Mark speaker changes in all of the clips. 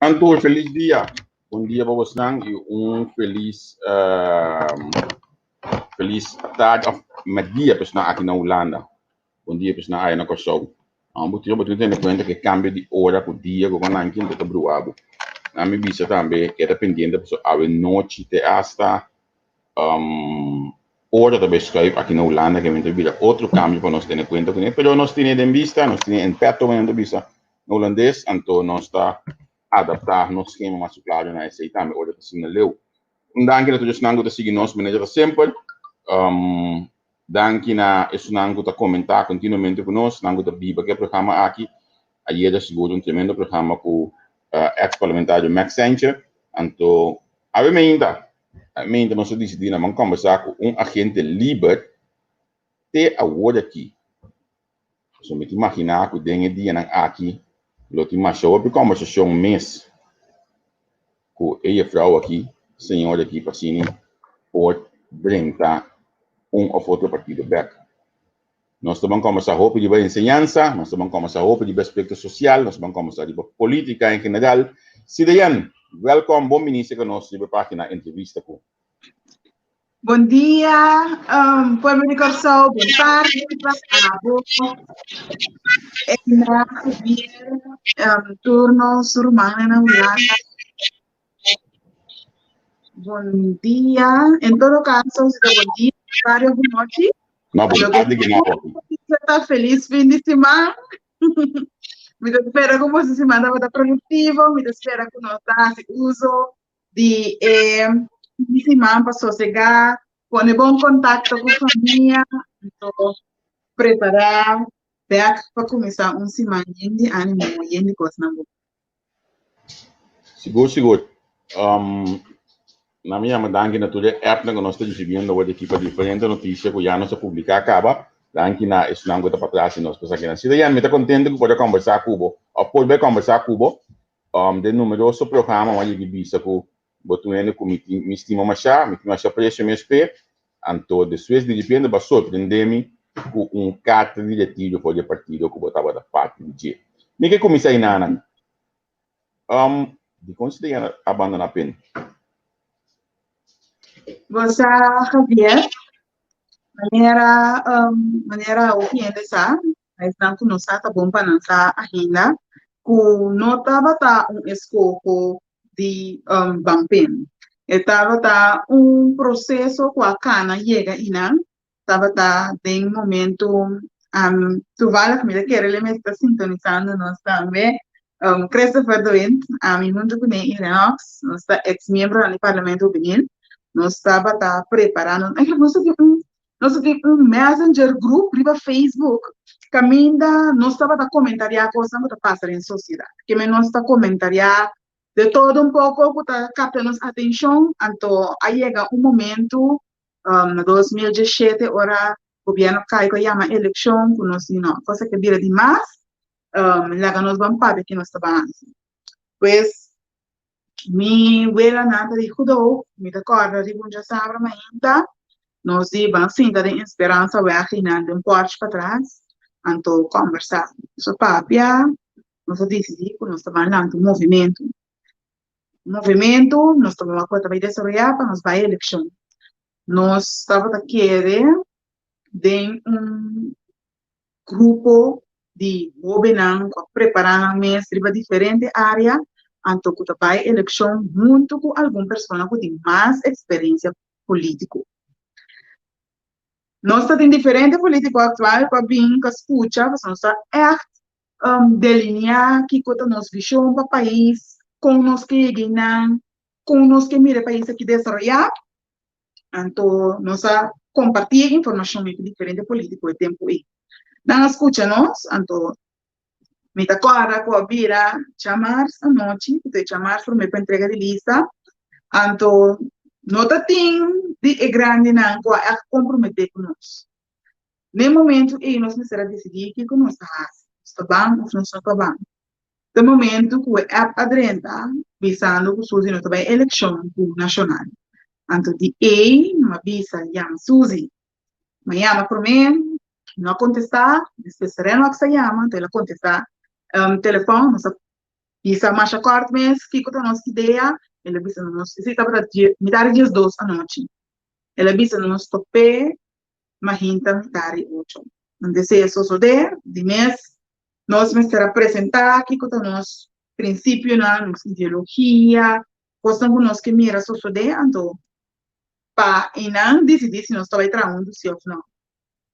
Speaker 1: Anto felis dia. Bon dia pa bosnan i un felis felis tardi òf mèrdia pa esnan aki na Hulanda. Bon dia pa esnan aya na Kòrsou. Bo tin bo tin ku tene kuenta ku e kambio di ora ku dia ku nan kinta ta brua bo. Nan mi bisa tambe keda pendiente pasobra awe nochi te asta ora ta bai schuif aki na Hulanda ke ta bira otro kambio pa nos tene kuenta kuné. Pero nos tene den bista, nos tene en petto nan ta bisa na hulandes, anto nos ta adaptá nos skema mas klaro na esei tambe ora ta asina leu. Un danki na tur esnan ku ta sigui nos manera ta semper. Danki na esnan ku ta komentá kontinuamente ku nos, esnan ku ta biba ku e programa aki. Ayera sigur un tremendo programa ku eks parlamentario Max Sanchez. Anto awe meinta, awe meinta nos a disidí na ban kombersá ku un agente liber te awor aki. Pasobra mi ta imaginá ku den e dianan aki lo tin masha hopi kòmbersashon mes ku e jefrou aki, señor aki pa asina por drenta un òf otro partido bèk. Nos ta ban kòmbersá hopi riba enseñansa, nos ta ban kòmbersá hopi riba aspekto sosial, nos ta ban kòmbersá riba polítika en general. Sideyan, wèlkòm, bon bini serka nos riba e página Entrevista ku.
Speaker 2: Bon dia, pueblo di Kòrsou, bon tardi pa abo. Edna, Javier, tur nos rumannan na Hulanda. Bon dia, en todo kaso, si ta bon dia, tardi òf bon nochi.
Speaker 1: No, bon tardi ki no.
Speaker 2: Ta felis fin di siman. Mi ta spera ku boso siman tabata produktivo, mi ta spera ku nos ta hasi uso di e fin di siman pa sosegá, pone bon kontakto ku famia, anto prepará bèk pa kuminsá un siman yen di ánimo, yen di kosnan bon.
Speaker 1: Sigur, sigur. Na mi yama danki na tur e appnan ku nos ta risibiendo awor di aki pa diferente notisia ku ya nos a publiká kaba. Danki na esnan ku ta patras di nos pa esaki nan. Si Dayan, mi ta kontento ku por a kòmbersá ku bo òf por bai kòmbersá ku bo Den numeroso programa mi a yega bisa ku bo ta un hende ku mi tin mi stima mashá, mi tin masha apresio mes p'e. Anto despues di ripiente bo a sorprendé mi ku un karta di retiro for di e partido ku bo tabata parti di dje. Mi ke kuminsá enanan. Dikon si ta yanda abandoná pen?
Speaker 2: Bo sa Javier, manera manera hopi hende sa, Esnan ku no sa ta bon pa nan sa ainda ku no tabata un eskoho di Banpen. E tabata un proseso ku a kana yega einan, tabata den momento toevallig mi ta kere el mes ta sintonisando nos tambe, Christopher de Windt, ami huntu kuné i Renox, nos ta eks miembronan di Parlamento Hubenil, nos tabata preparando, eigenlijk nos ta tin un Nos ta tin un messenger group riba Facebook kaminda nos tabata komentariá kosnan ku ta pasa den sosiedat. Keme nos ta komentariá de todo un poko ku ta kapta nos atenshon. Anto a yega un momentu na 2017 ora gobièrnu kai ku a yama elekshon ku nos di no, kos aki a bira di mas, laga nos ban papia ke nos ta ban hasi. Pues Mi welanan ta di Goedhoop, mi ta kòrda riba un djasabra mainta, nos di ban sinta den Esperanza wèg einan den pòrch patras, anto kòmbersá. Nos a papia, nos a disidí ku nos ta ban lanta un movimentu. Un movimentu nos ta wak ku ta bai desaroyá pa nos bai elekshon. Nos tabata kere den un grupo di hóbennan ku a prepará nan mes riba diferente área, anto ku ta bai elekshon huntu ku algun persona ku tin mas eksperensia polítiko. Nos ta tin diferente polítiko aktual ku a bin ku a skucha pasobra nos ta ègt deliniá kiko ta nos vishon pa pais, kon nos ke yega einan, kon nos ke mira e pais aki desaroyá. Anto nos a kompartí e informashon ei ku diferente polítiko e tempu ei. Nan a skucha nos, anto mi ta kòrda ku a bira djamars anochi, ku ta e djamars promé ku entrega di lista, anto no ta tin di e grandinan ku a ègt komprometé ku nos. Na e momentu ei nos mester a disidí kiko nos ta hasi, nos ta ban òf nos no ta ban. Ta momento ku e app a drenta bisando ku Suzy no ta bai elekshon ku Nashonal. Anto di ei mi a bisa yama Suzy. Mi a yama promé, no a kontestá, despues Renox a yama, anto el a kontestá telefòn, nos a. Bisa masha kòrt mes kiko ta nos idea, el a bisa nos, esei tabata die, mitar di diesdos anochi. El a bisa nos top'é mahinta mitar di ocho. Anto esei a sosodé, di mes nos mester a presentá kiko ta nos prinsipionan, nos ideologia, kosnan ku nos ke mira sosodé, anto pa einan disidí si nos ta bai traha huntu si òf nò.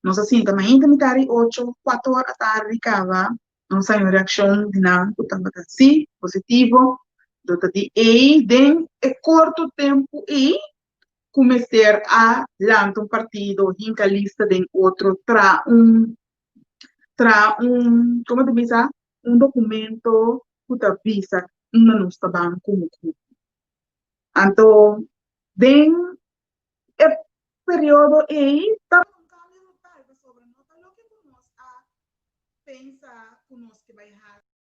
Speaker 2: Nos a sinta mainta mitar di ocho, kuater or atardi kaba, nos a haña un reakshon di nan ku tabata si, positivo. Anto ta di ei den e korto tempu ei ku mester a lanta un partido, hinka lista den otro, traha un, traha un, komo ta bisa, un dokumento ku ta bisa unda nos ta ban komo grupo. Anto den e periodo ei tabata un kambio total pasobra no ta loke ku nos a pensa ku nos ke bai hasi.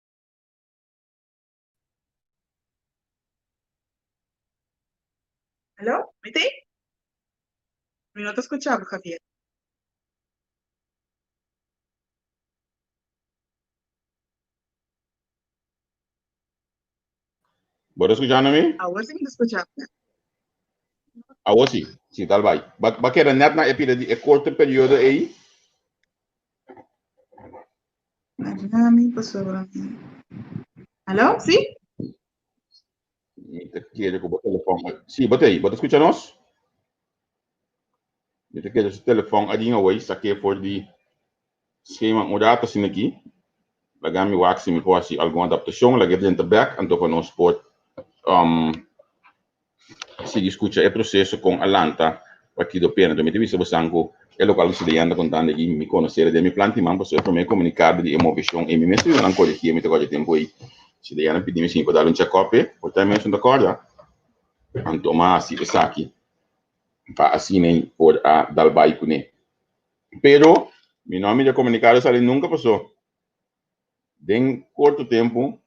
Speaker 2: Alo, mi ta ei? Mi no ta skucha bo, Javier.
Speaker 1: Bo ta skuchando mi?
Speaker 2: Awor si mi ta skucha bo.
Speaker 1: Awor si, si tal bai. Ba ba keda net na e pida di e korte periodo ei.
Speaker 2: Imagina mi pasobra mi. Alo, si?
Speaker 1: Mi ta kere ku bo telefòn. Si, bo ta ei. Bo ta skucha nos? Mi ta kere su telefòn a rin away, sak'é for di schema un rato asina aki. Laga mi wak si mi por hasi algun adaptashon, laga e drenta bèk, anto pa nos por sigui skucha e proseso kon a lanta Partido Pena. Anto mi ta bisa bosan ku e lokal ku Sideyan ta kontando aki, mi konosé den mi plan timan pasobra e promé komunikado di e moveshon ei mi mes ta yuda nan koregí, mi ta kòrda e tempu ei Sideyan a pidi mi si mi por dal un chèkòp p'e, por ta mi mes no ta kòrda, anto mi a hasi esaki. pa asina ei por a dal bai kuné. Pero mi no a mira komunikado sali nunka pasó den korto tempu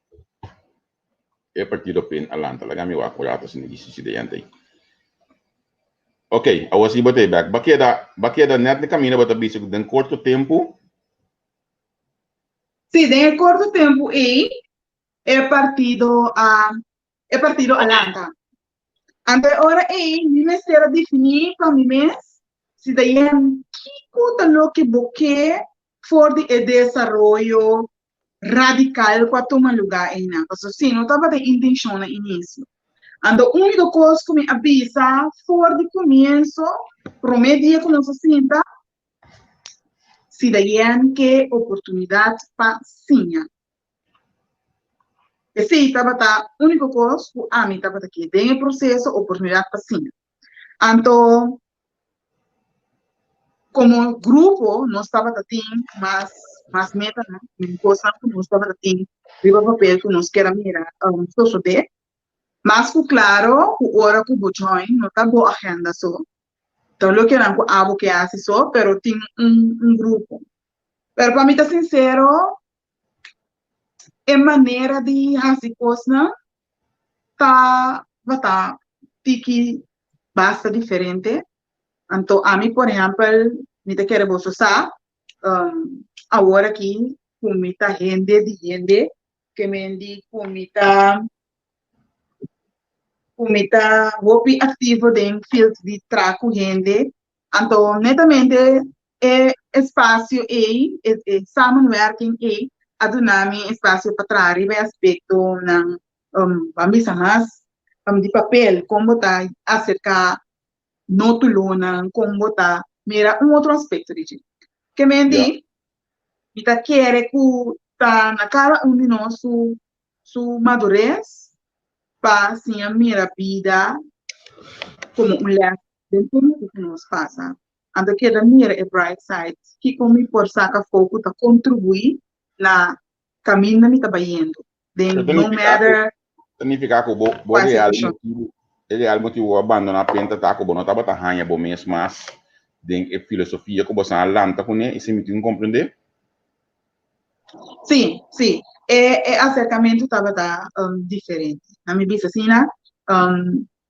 Speaker 1: e partido pin a lanta. Laga mi wak un rato asina di si de yanta ei. Ok, awor si bo ta ei bek. Bo a keda, bo a keda nèt na kaminda bo ta bisa ku den korto tempu.
Speaker 2: Sí, den e korto tempu ei e partido a e partido a lanta. Anto e ora ei mi mester a definí pa mi mes si ta yen kiko ta loke bo ke for di e desaroyo radikal ku a tuma lugá einan, pasobra si no tabata e intenshon na inisio. Anto úniko kos ku mi a bisa for di komienso, promé dia ku nos a sinta, si ta yen ke oportunidat pa siña. Esei tabata úniko kos ku ami tabata ke den e proseso, oportunidat pa siña. Anto, komo grupo nos tabata tin mas mas metanan, kosnan ku nos tabata tin riba papel ku nos kier a mira sosodé. Mas ku klaro ku ora ku bo join no ta bo agenda so, ta lokenan ku abo ke hasi so, pero tin un un grupo. Pero pa mi ta sinsero, e manera di hasi kosnan ta bata tiki basta diferente. Anto ami por ehèmpel mi ta kere boso sa awor aki ku mi ta hende di hende ke men di ku mi ta ku mi ta hopi aktivo den field di traha ku hende. Anto netamente E espasio ei, e e samenwerking ei, a duna mi espasio pa traha riba e aspektonan, ban bisa mas di papel, kon bo ta aserká nótulonan, kon bo ta mira un otro aspekto di dje. Ke men di, mi ta kere ku ta na kada un di nos su su madures pa siña mira bida komo un lès den tur loke ku nos pasa. Anto keda mira e bright side, kiko mi por saka afó ku ta kontribuí na kaminda mi ta bayendo, den no matter
Speaker 1: Ta nifiká ku bo bo real motibu, e real motibu bo a bandoná Penta ta ku bo no tabata haña bo mes mas den e filosofia ku bo sa a lanta kuné, esei mi tin ku komprendé?
Speaker 2: Sí, sí. E e aserkamentu tabata diferente. Na mi bisa asina,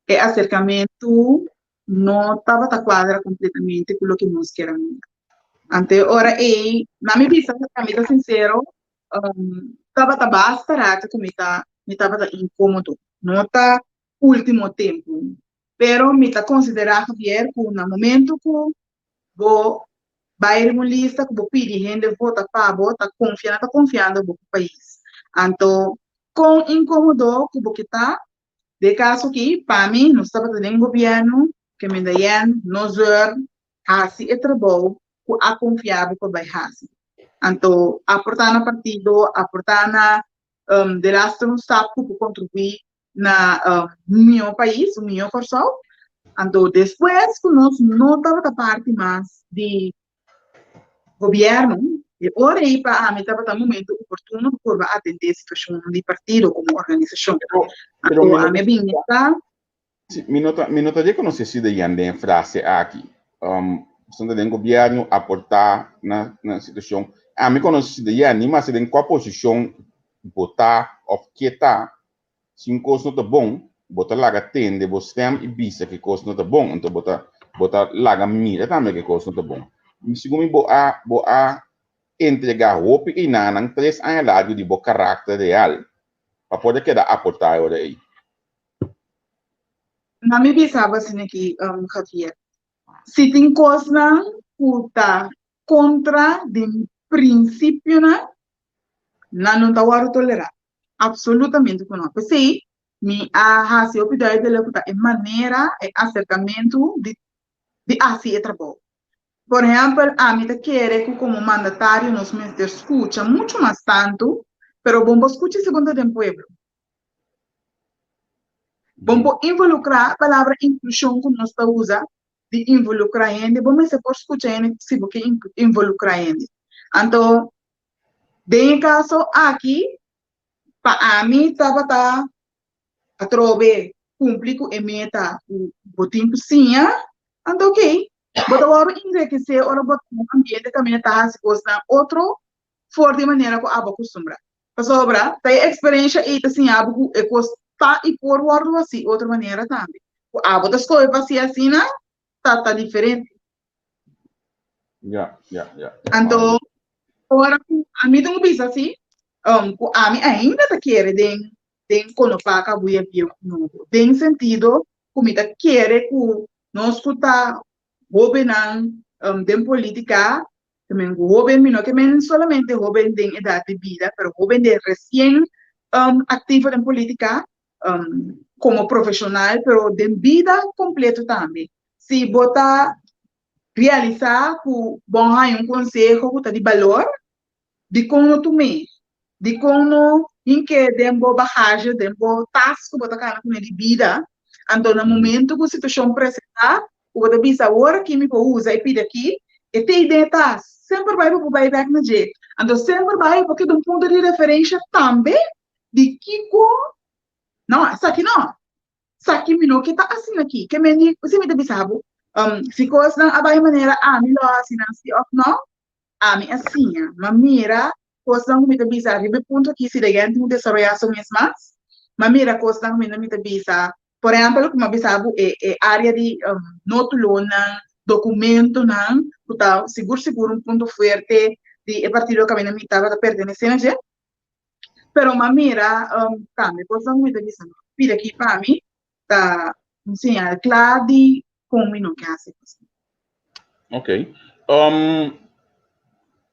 Speaker 2: e aserkamentu no tabata cuadra completamente cu loke nos kier a mira. Anto e ora ey, na mi bisa, pa mi ta sincero, tabata basta rato cu mi ta mi tabata inkómodo. No ta último tempu. Pero mi ta konsiderá, Javier, ku na momentu ku bo bai riba un lista ku bo pidi hende vota pa bo, ta konfia, nan ta konfiando bo ku pais. Anto, kon inkómodo ku bo ke ta, den e kaso aki, pa mi, nos tabata den gobièrnu, ke menda yen, no zeur, hasi e trabou ku a konfia bo pa bai hasi. Anto, aportá na partido, aportá na delaster un stap ku por kontribuí na un mihó pais, un mihó Kòrsou. Anto despues ku nos no tabata parti mas di gobièrnu, e ora ei pa ami tabata un momento oportuno pa purba atendé situashon di partido komo organisashon. Anto ami a bini ta.
Speaker 1: Mi no ta rekonosé si de yen den e frase aki. Pasobra den gobièrnu aportá na situashon. Ami konosé si de yen, ni mas den kua posishon bo ta òf ke ta, Si un kos no ta bon, bo ta laga tende bo stèm i bisa ku e kos no ta bon. Anto bo ta bo ta laga mira tambe ku e kos no ta bon. Segun mi bo a bo a entregá hopi einanan tres aña largu di bo karakter real pa por a keda aportá e ora ei.
Speaker 2: Na mi bisa bo asina aki, Javier, si tin kosnan ku ta kontra di mi prinsipionan, nan no ta wòrdu tolerá. Absolutamente ku no. P'esei mi a hasi hopi duidelijk ku ta e manera, e aserkamentu di di hasi e trabou. Por ehèmpel, ami ta kere ku komo mandatario nos mester skucha muchu mas tantu, pero bon bo skucha segun ta den pueblo. Bon por involukrá, palabra inklushon ku nos ta usa, di involukrá hende, bo mester por skucha hende si bo ke involukrá hende. Anto, Den e kaso aki, pa ami tabata atrobe kumpli ku e meta ku bo tin ku siña, anto okey, bo ta wòrdu enrekesé ora bo ta den un ambiente kaminda ta hasi kosnan otro for di e manera ku abo a kustumbrá. Pasobra ta e eksperensha ei ta siña bo ku e kos ta i por wòrdu hasí otro manera tambe. Ku abo ta skohe pa hasi asina ta ta diferente.
Speaker 1: Ja, ja, ja.
Speaker 2: Anto, ora ku ami tin ku bisa si, um, ku ami ainda ta kere den den konopá kabuya bieu ku nobo. Den sentido ku mi ta kere ku nos ku ta hóbennan um, den polítika, ke men ku hóben mi no ke men solamente hóben den edat di bida, pero hóben den resien um, aktivo den polítika, um, komo profeshonal, pero den bida kompleto tambe. Si bo ta realisá ku bo a haña un konseho ku ta di balor, dikon no tum'é? Dikon no hink'é den bo bagaje, den bo tas ku bo ta kana kuné di bida? Anto na momentu ku situashon presentá, ku bo ta bisa awor aki mi por usa e pida aki, e t'ei den e tas. Semper bai bo por bai bèk na dje. Anto semper bai bo keda un punto di referensha tambe di kiko, no, esaki no. Sa ki mi no ke ta asina aki. Ke men di, si mi ta bisa bo, si kosnan a bai manera ami lo a hasi nan si òf nò, ami a siña. M'a mira kosnan ku mi ta bisa riba e punto aki si degente tin ku desaroyá su mes mas. M'a mira kosnan ku mi no mi ta bisa, por ehèmpel ku m'a bisa bo e e área di nótulonan, dokumentonan, ku ta sigur sigur un punto fuerte di e partido kaminda mi tabata pertenesé na dje. Pero m'a mira tambe kosnan ku mi ta bisa no pida aki pa mi ta un señal kla di kon mi no ke hasi kosnan.
Speaker 1: Ok.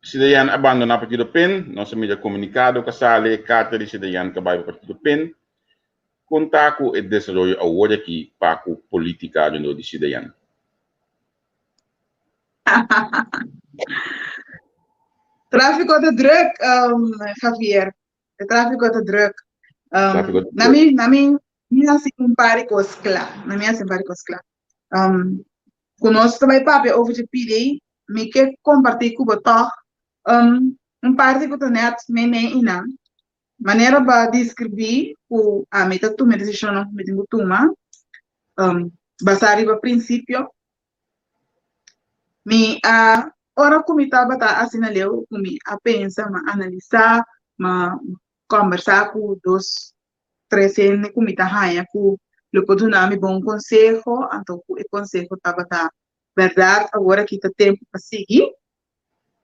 Speaker 1: Sidayan a bandoná Partido pen, nos a mira komunikado ku a sali, e karta di Sidayan ku a bai pa Partido pen. Kon ta ku e desaroyo awor aki pa ku polítika rondó di Sidayan?
Speaker 2: Tráfiko ta druk, Javier. E tráfiko ta druk. Na mi, na mi, mi hasi un par di kos kla. Na mi hasi un par di kos kla. Ku nos ta bai papia over dje pidi, mi ke kompartí ku bo tòg un parti ku ta nèt meimei einan. Manera bo a deskribí ku ami ta tuma e desishonnan ku mi tin ku tuma, basá riba prinsipio. Mi a ora ku mi tabata asina leu ku mi a pensa, mi a analisá, mi a kòmbersá ku dos, tres hende ku mi ta haña ku lo por duna mi bon konseho, anto ku e konseho tabata bèrdat awor aki ta tempu pa sigui,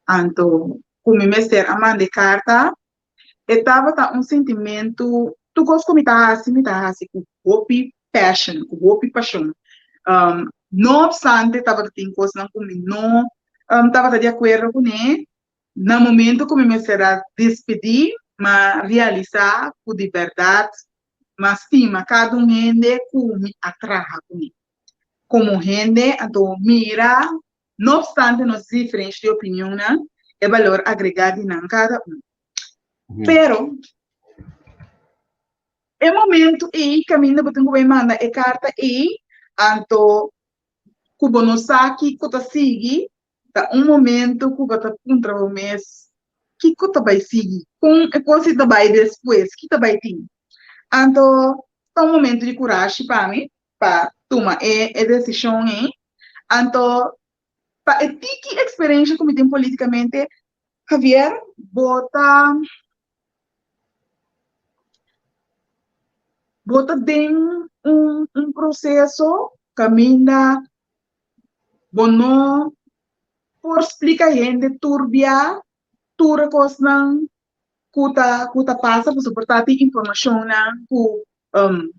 Speaker 2: anto ku mi mester a manda e karta, e tabata un sintimentu. Tur kos ku mi ta hasi, mi ta hasi ku hopi passion, ku hopi pashon. No opstante tabata tin kosnan ku mi no tabata di akuerdo kuné, na momento ku mi mester a despedí, m'a realisá ku di bèrdat m'a stima kada un hende ku mi a traha kuné. Komo hende, anto mira, no opstante nos diferensha di opinionnan, e balor agregá di nan kada un. Pero, e momento ei kaminda bo tin ku bai manda e karta ei, anto ku bo no sa kiko ta sigui, ta un momento ku bo ta puntra bo mes, kiko ta bai sigui? Kon e kos ei ta bai despues? Ki ta bai tin? Anto, ta un momento di kurashi pa mi pa tuma e e desishon ei. Anto, pa e tiki eksperensha ku mi tin politikamente, Javier, bo ta bo ta den un un proseso kaminda bo no por splika hende tur bia tur e kosnan ku ta ku ta pasa pasobra por ta tin informashonnan ku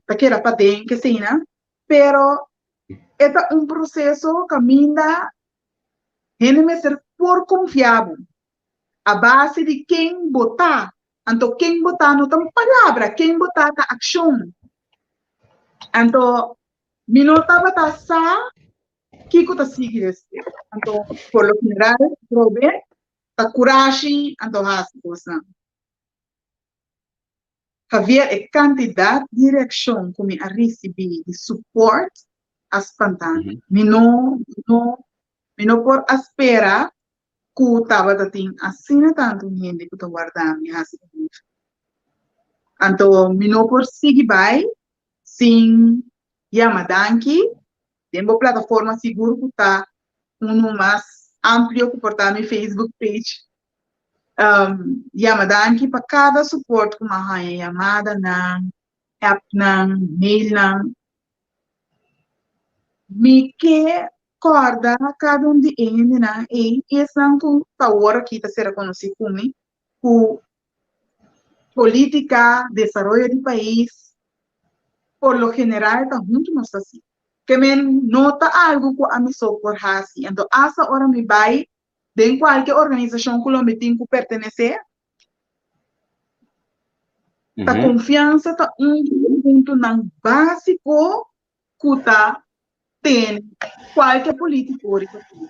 Speaker 2: ta keda paden kesina pero e ta un proseso kaminda hende mester por konfia bo a base di ken bo ta. Anto ken bo ta no ta un palabra, ken bo ta ta akshon. Anto mi no tabata sa kiko ta sigui despues. Anto por lo general probe ta kurashi anto hasi kosnan. Javier, e kantidat di reakshon ku mi a risibí di support a spantá mi. Mi no, no, mi no por a spera ku tabata tin asina tantu hende ku ta warda mi hasi e brief. Anto mi no por sigui bai sin yama danki den bo plataforma sigur ku ta unu mas amplio ku por ta mi Facebook page. Yama danki pa kada support ku mi a haña, yamadanan, appnan, mailnan. Mi ke kòrda kada un di e hendenan ei i esnan ku ta awor aki ta sera konosí ku mi, ku polítika, desaroyo di pais, por lo general ta huntu nos ta hasi. Ke men no ta algu ku ami so por hasi. Anto asta ora mi bai den kualke organisashon ku lo mi tin ku pertenesé, ta konfiansa ta un di e puntonan básiko ku ta tene kualke polítiko riba pie.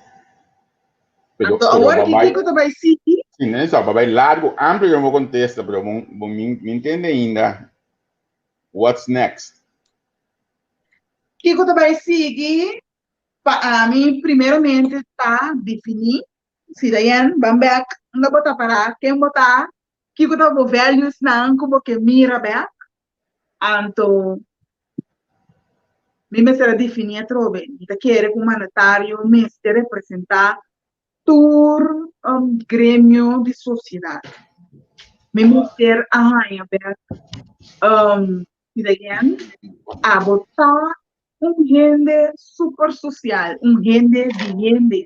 Speaker 1: Pero,
Speaker 2: Anto
Speaker 1: pero
Speaker 2: awor ki
Speaker 1: babai,
Speaker 2: kiko ta bai sigui?
Speaker 1: si no sa, babai largo, amplio yo mo contesta, pero bon, bon mi, mi entiende ainda what's next.
Speaker 2: Kiko ta bai sigui? Pa ami, primeramente ta definí, si Diane, ban bek, unda bo ta pará, ken bo ta, kiko ta bo valuesnan ku bo ke mira bek. Anto, mi mester a definí atrobe. Mi ta kere ku un mandatario mester representá tur gremio di sosiedat. Mi mester a haña bek, si Diane, abo ta un hende super sosial, un hende di hende.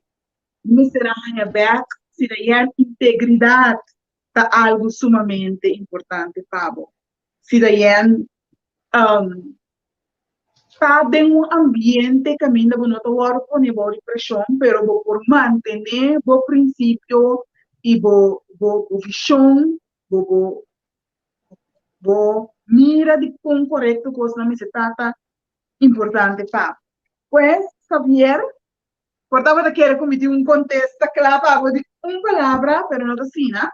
Speaker 2: Mi mester a haña bek, si Diane, integridat ta algu sumamente importante pa bo. Si Diane ta den un ambiente kaminda bo no ta wòrdu pone bou di preshon, pero bo por mantené bo prinsipio i bo bo bo vishon, bo bo bo mira di kon korekto kosnan mester ta ta importante pa bo. Pues, Xavier, Por tabata kere ku mi tin un kontesta kla pa bo di un palabra, pero no ta asina.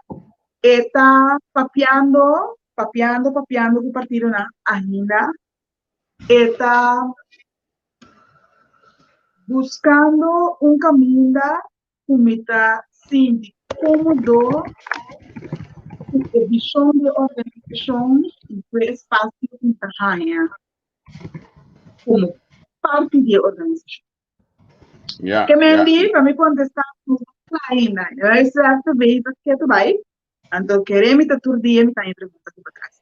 Speaker 2: E ta papiando, papiando, papiando ku partidonan ainda. E ta buskando un kaminda ku mi ta sinti kómodo ku e vishon di e organisashon i ku e espasio ku mi ta haña komo parti di e organisashon.
Speaker 1: Ja,
Speaker 2: Ke men
Speaker 1: ja.
Speaker 2: di, pa mi kontestá no sa ainda. Yo a esaki ta bezig ketu bai, anto kere mi ta tur dia mi ta haña pregunta riba tras.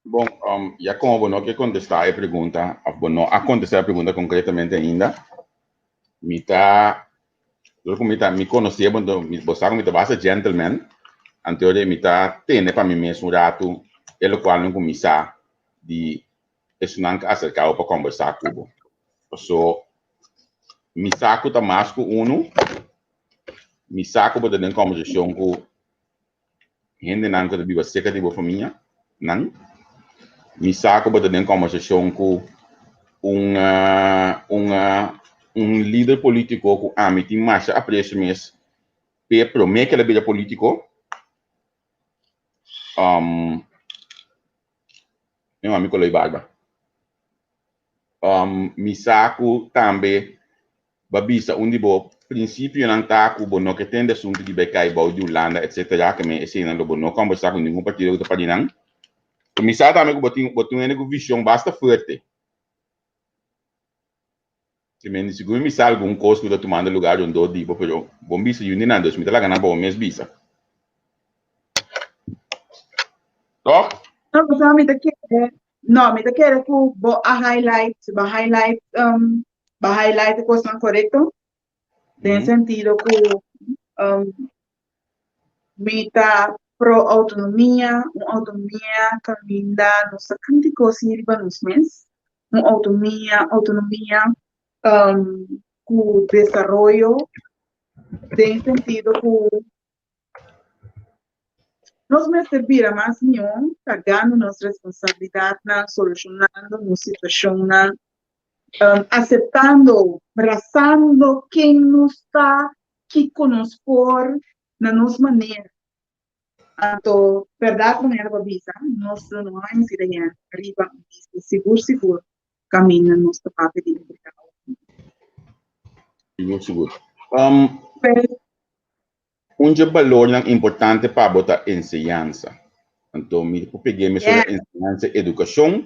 Speaker 1: Bon, um, ya komo bo no ke kontestá e pregunta, òf bo no a kontestá e pregunta konkretamente ainda, mi ta, dor ku mi ta, mi konosé bo, anto mi, bo sa ku mi ta basta gentleman, anto mi ta tene pa mi mes un ratu. E lokual nan kuminsá di esunnan ku aserká bo pa kòmbersá ku bo. Paso mi sa ku ta mas ku unu, mi sa ku bo ta den kòmbersashon ku hendenan ku ta biba serka di bo famia nan. Mi sa ku bo ta den kòmbersashon ku un un un lider polítiko ku ami tin masha apresio mes p'e promé ku el a bira polítiko. Um, mi mami koloi barba. Um, mi sa ku tambe ba bisa un di bo prinsipionan ta ku bo no ke tende asuntu di bai kai bou di Hulanda etcetera ke men eseinan lo bo no kombersá ku ningun partido ku ta pa di nan. Pero mi sa tambe ku bo tin bo tin un hende ku vishon basta fuerte. Te men di sigur mi sa algun kos ku ta tumando lugar rondó di bo, pero bo bisa yu di nan, dus mi ta laga nan pa bo mes bisa. Tòg?
Speaker 2: No, pasobra mi ta kere, no, mi ta kere ku bo a highlight, bo a highlight, um, bo a highlight e kosnan korekto, den sentido ku, um, Mi ta pro autonomia, un autonomia kaminda nos ta kritiko sin riba nos mes, un autonomia, autonomia ku desaroyo den sentido ku nos mester bira mas mihó kargando nos responsabilidatnan, solushonando nos situashonnan, aseptando, brasando ken nos ta kiko nos por na nos manera. Anto, bèrdat manera bo a bisa, nos lo no haña si daña riba un bista sigur sigur kaminda nos ta papia di entregá autonomia.
Speaker 1: Sigur sigur. Un dje balornan importante pa bo ta enseñansa. Anto mi por peg'é mesora enseñansa i edukashon.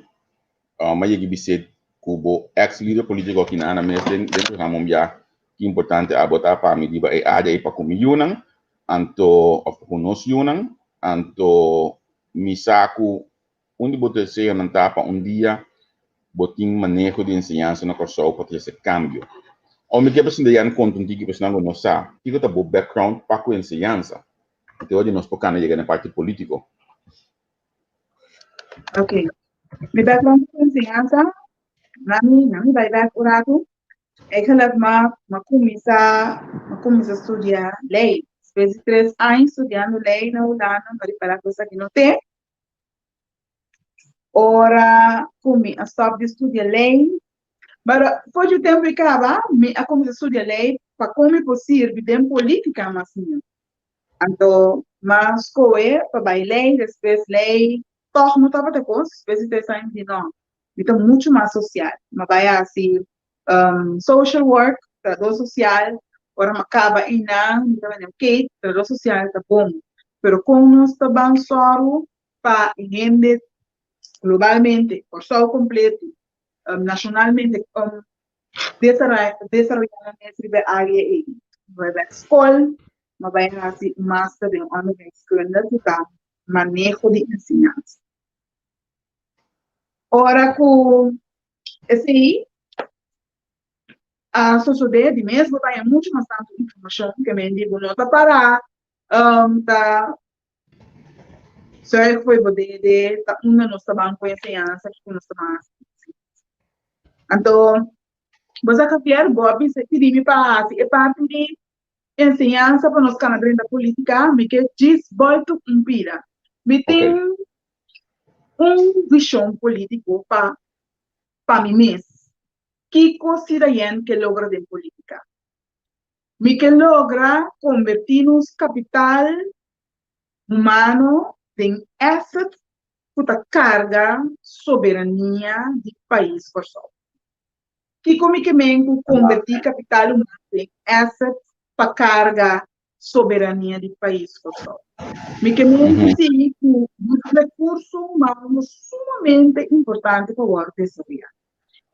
Speaker 1: Mi a yega bis'é ku bo eks lider polítiko aki na Ana mes den programa un bia ki importante abo ta pa mi riba e área ei pa ku mi yunan, anto òf pa ku nos yunan, anto mi sa ku un di bo deseonan ta pa un dia bo tin maneho di enseñansa na Kòrsou pa trese kambio. Òf mi ke pa sinta yan konta un tiki pa esnan ku no sa kiko ta bo background pa ku enseñansa, anto e ora di nos por kana yega na e parti polítiko.
Speaker 2: Ok, mi background pa ku enseñansa, nami nami bai bek un ratu. Eigenlijk m'a m'a kuminsá m'a kuminsá studia lei. Despues di tres aña studiando lei na Hulanda m'a ripará ku esaki no te. Ora ku mi a stòp di studia lei, pero for di tempu ei kaba mi a kuminsá studia lei pa kon mi por sirbi den polítika mas mihó. Anto m'a skohe pa bai lei, despues lei tòg no tabata kos, despues di tres aña mi di nò, Mi ta muchu mas sosial. Mi bai hasi social work, trahador sosial. Ora mi a kaba einan, mi ta mende, ok, trahador sosial ta bon, pero kon nos ta ban sòru pa e hende globalmente, Kòrsou kompleto, nashonalmente, desaroyá nan mes riba e área ei? Mi bai bèk skol, mi bai hasi un master den onderwijskunde ku ta maneho di enseñansa. Ora ku esei a sosodé, di mes bo ta haña muchu mas tantu informashon ke men di bo no ta pará ta zuig for bo dede ta unda nos ta ban ku enseñansa, kiko nos ta ban hasi ku enseñansa. Anto bo sa Javier, bo a bisa pidi mi pa hasi e parti di enseñansa pa nos kana drenta polítika, mi ke djis bòltu un pida. Mi tin un vishon polítiko pa pa mi mes. Kiko Sirayen ke logra den polítika? Mi ke logra kombertí nos kapital humano den asset ku ta karga soberania di pais Kòrsou. Kiko mi ke men ku kombertí kapital humano den asset pa karga soberania di pais Kòrsou? Mi ke men ku si ku nos rekurso humano sumamente importante pa wòrdu desaroyá.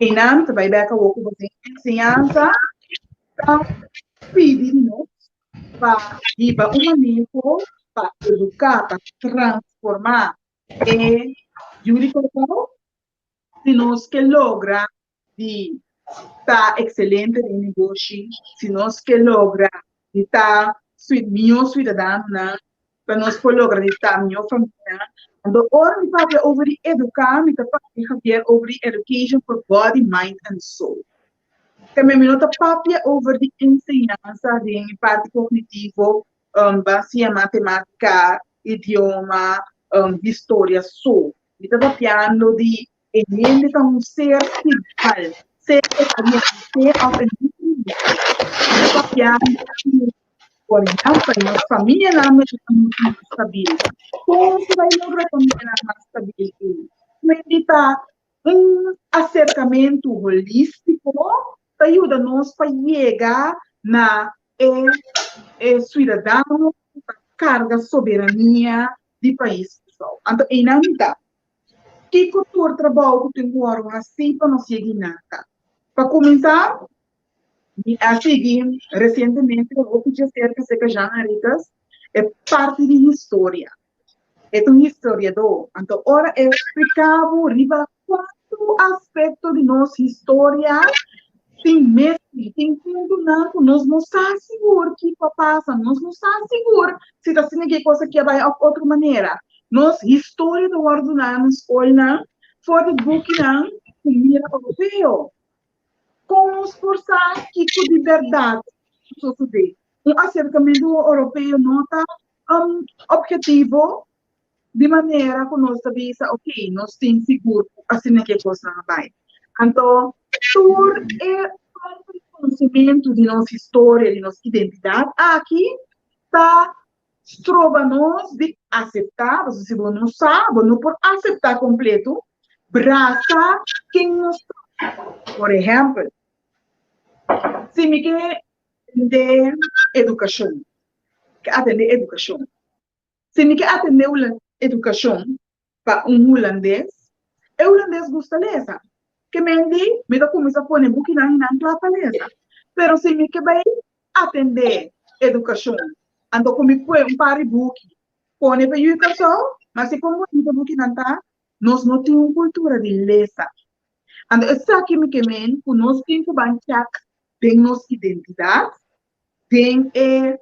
Speaker 2: Einan ta bai bèk awor ku bo den enseñansa ta pidi di nos pa hiba un maneho pa eduká, pa transformá e yu di Kòrsou. Si nos ke logra di ta ekselente den negoshi, si nos ke logra di ta mihó suidadanonan. pa nos por logra di ta mihó famia. Anto ora mi papia over di eduká, mi ta papia Javier over di education for body, mind and soul. Tambe mi no ta papia over di enseñansa den e parti kognitivo, ban siña matemátika, idioma, historia so. Mi ta papiando di e hende ta un ser spiritual, ser e ta rianisé òf e no rianisé. Mi ta papiando di, por ehèmpel, nos famianan mester ta muchu mas stabil. Kon nos ta bai logra famianan mas stabil ei? Mi ta Un aserkamentu holístiko ta yuda nos pa yega na e e suidadano ku ta karga soberania di pais Kòrsou. Anto einan mi ta, kiko tur trabou ku tin ku wòrdu hasí pa nos yega einan ta? Pa kuminsá, mi a sigui resientemente hopi djaserka serka Jean Henriquez e parti di historia. E ta un historiadó. Anto ora e spliká bo riba kuantu aspekto di nos historia tin mester, tin puntonan ku nos no sa sigur kiko a pasa, nos no sa sigur si ta asina ku e kos aki a bai òf otro manera. Nos historia ta wòrdu duná na skolnan for di bukinan ku mira oropeo. Kon nos por sa kiko di bèrdat a sosodé? Un aserkamentu oropeo no ta Objetivo, Di manera ku nos ta bisa, ok, nos tin sigur ku asina ke kosnan a bai. Anto, tur e falta di konosementu di nos historia, di nos identidat aki, ta stroba nos di aseptá, pasobra si bo no sa, bo no por aseptá kompleto, brasa ken nos ta. Por ehèmpel, si mi ke atendé edukashon, ke atendé edukashon. Si mi ke atendé edukashon pa un hulandes, e hulandes gusta lesa. Ke men di, mi ta kuminsá pone bukinan hinan kla pa lesa. Pero si mi ke bai atendé edukashon, anto ku mi kue un par di buki pone pa yu Kòrsou, ma si kon bunita bukinan ta, nos no tin un kultura di lesa. Anto esaki mi ke men ku nos tin ku ban chèk den nos identidat, den e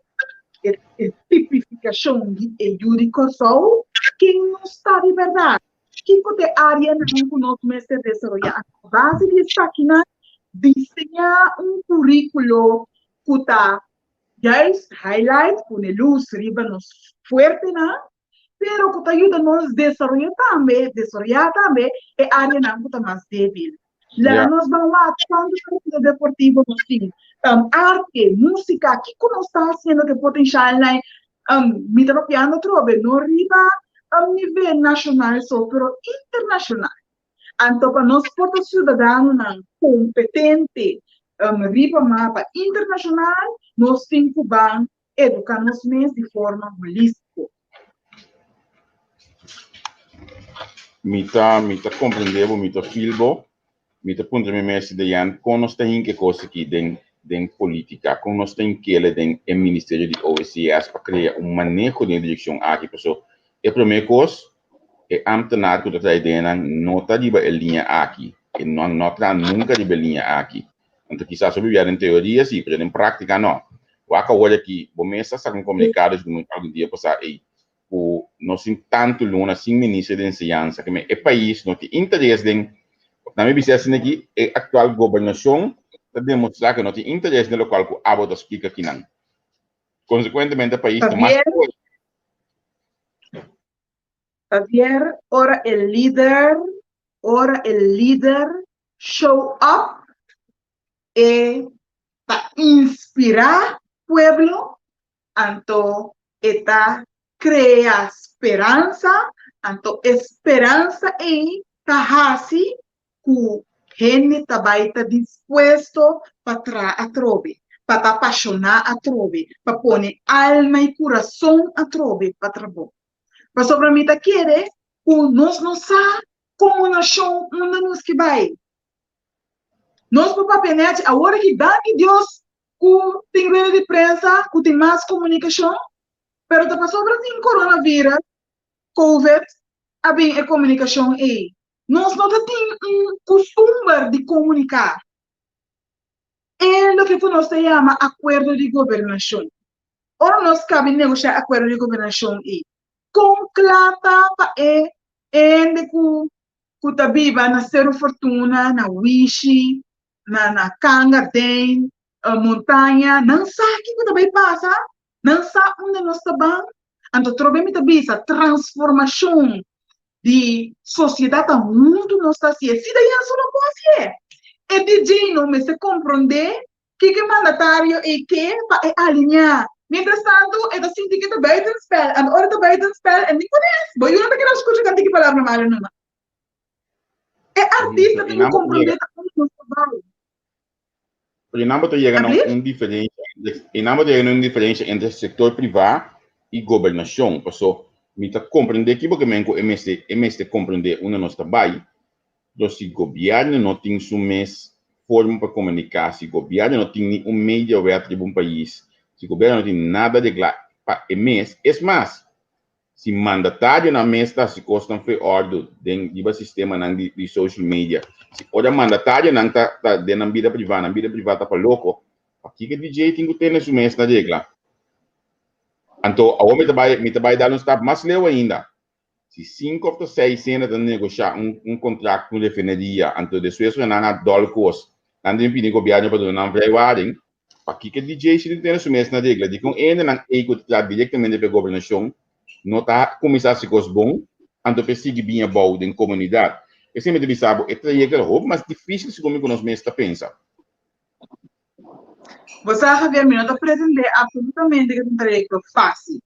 Speaker 2: e tipifikashon di e yu di Kòrsou, ken nos ta di bèrdat, kiko ta e áreanan ku nos mester desaroyá. A base di esakinan, diseñá un kuríkulo ku ta juist highlight, pone lus riba nos fuertenan, pero ku ta yuda nos desaroyá tambe, desaroyá tambe e áreanan ku ta mas débil. Laga nos ban wak kuantu talento deportivo nos tin, arte, músika, kiko nos ta hasiendo ku e potenshalnan? Mi ta papiando atrobe, no riba nivel nashonal so, pero internashonal. Anto pa nos por ta siudadanonan kompetente riba mapa internashonal, nos tin ku ban eduká nos mes di forma holístiko.
Speaker 1: Mi ta mi ta komprendé bo, mi ta feel bo, mi ta puntra mi mes Deyan kon nos ta hinka e kos aki den den polítika, kon nos ta hink'el den e ministerio di OECS pa krea un maneho den e direkshon aki, paso e promé kos e ámtenar ku ta traha den nan no ta riba e liña aki, e no no a traha nunka riba e liña aki. Anto kisas bo bibia den teoria si, pero den práktika no. Wak awor aki, bo mes a saka un komunikado algun dia pasá ei ku nos tin tantu luna sin minister di enseñansa, ke men e pais no tin interes den, nan mi bisa asina aki, e aktual gobernashon ta demostrá ku no tin interes den lokual ku abo ta splika kinan. Konsekuentemente e pais ta mas pober.
Speaker 2: Javier, ora e lider, ora e lider show up, e ta inspirá pueblo, anto e ta krea speransa, anto e speransa ei ta hasi ku hende ta bai ta dispuesto pa traha atrobe, pa ta pashoná atrobe, pa pone alma i kurason atrobe pa trabou. Pasobra mi ta kere ku nos no sa komo nashon unda nos ke bai. Nos por papia nèchi awor aki, danki Dios ku tin rueda di prensa, ku tin mas komunikashon, pero ta pasobra tin coronavirus, covid, a bin e komunikashon ei. Nos no ta tin un kustumber di komuniká. E loke ku nos ta yama akuerdo di gobernashon. Ora nos kaba di negoshá e akuerdo di gobernashon ei, kon kla ta pa e hende ku ku ta biba na Seru Fortuna, na Wishi, na na Kanga den montaña, nan sa kiko ta bai pasa, nan sa unda nos ta ban. Anto trobe mi ta bisa transformashon di sosiedat ta huntu nos ta hasié. Si Dayanzo no por hasié, e DJ no mester komprondé kiko e mandatario ei ke pa e alineá. Mientras tantu e ta sinti ku e ta buitenspel, anto ora e ta buitenspel e ni kunes. Bo yu no ta keda skucha kantiki palabra malu numa. E artista tin ku komprondé ta unda nos ta bai.
Speaker 1: Pero nan bo ta yega na un diferencia, y nan bo ta yega na un diferencia entre sector privá y gobernacion. Paso mi ta comprende ki bo ke men ku e mester, e mester comprende unda nos ta bai, pero si gobierno no tin su mes forma pa comunica, si gobierno no tin ni un media wet riba un pais, si gobierno no tin nada regla pa e mes, es mas, Si mandatarionan mes ta hasi kosnan fe òrdu den riba sistemanan di di social media, si ora mandatarionan ta ta den nan bida privá, nan bida privá ta pa loko, pakiko DJ tin ku tene su mes na regla? Anto awor mi ta bai mi ta bai dal un stap mas leu ainda. Si sinku òf ta seis hende ta negoshá un un kontrakt ku un refineria, anto despues ora nan a dòl kos, nan debe pidi gobièrnu pa duna nan vrijwaring, Pakiko DJ si tin tene su mes na regla? Dikon e hendenan ei ku ta traha direktamente pa e gobernashon no ta kuminsá hasi kos bon, anto pa e sigui bin abou den komunidat? Esei mi ta bisa bo, e trayekto ta hopi mas difísil segun mi ku nos mes ta pensa.
Speaker 2: Bo sa Javier, mi no ta pretendé absolutamente ku ta un trayekto fásil.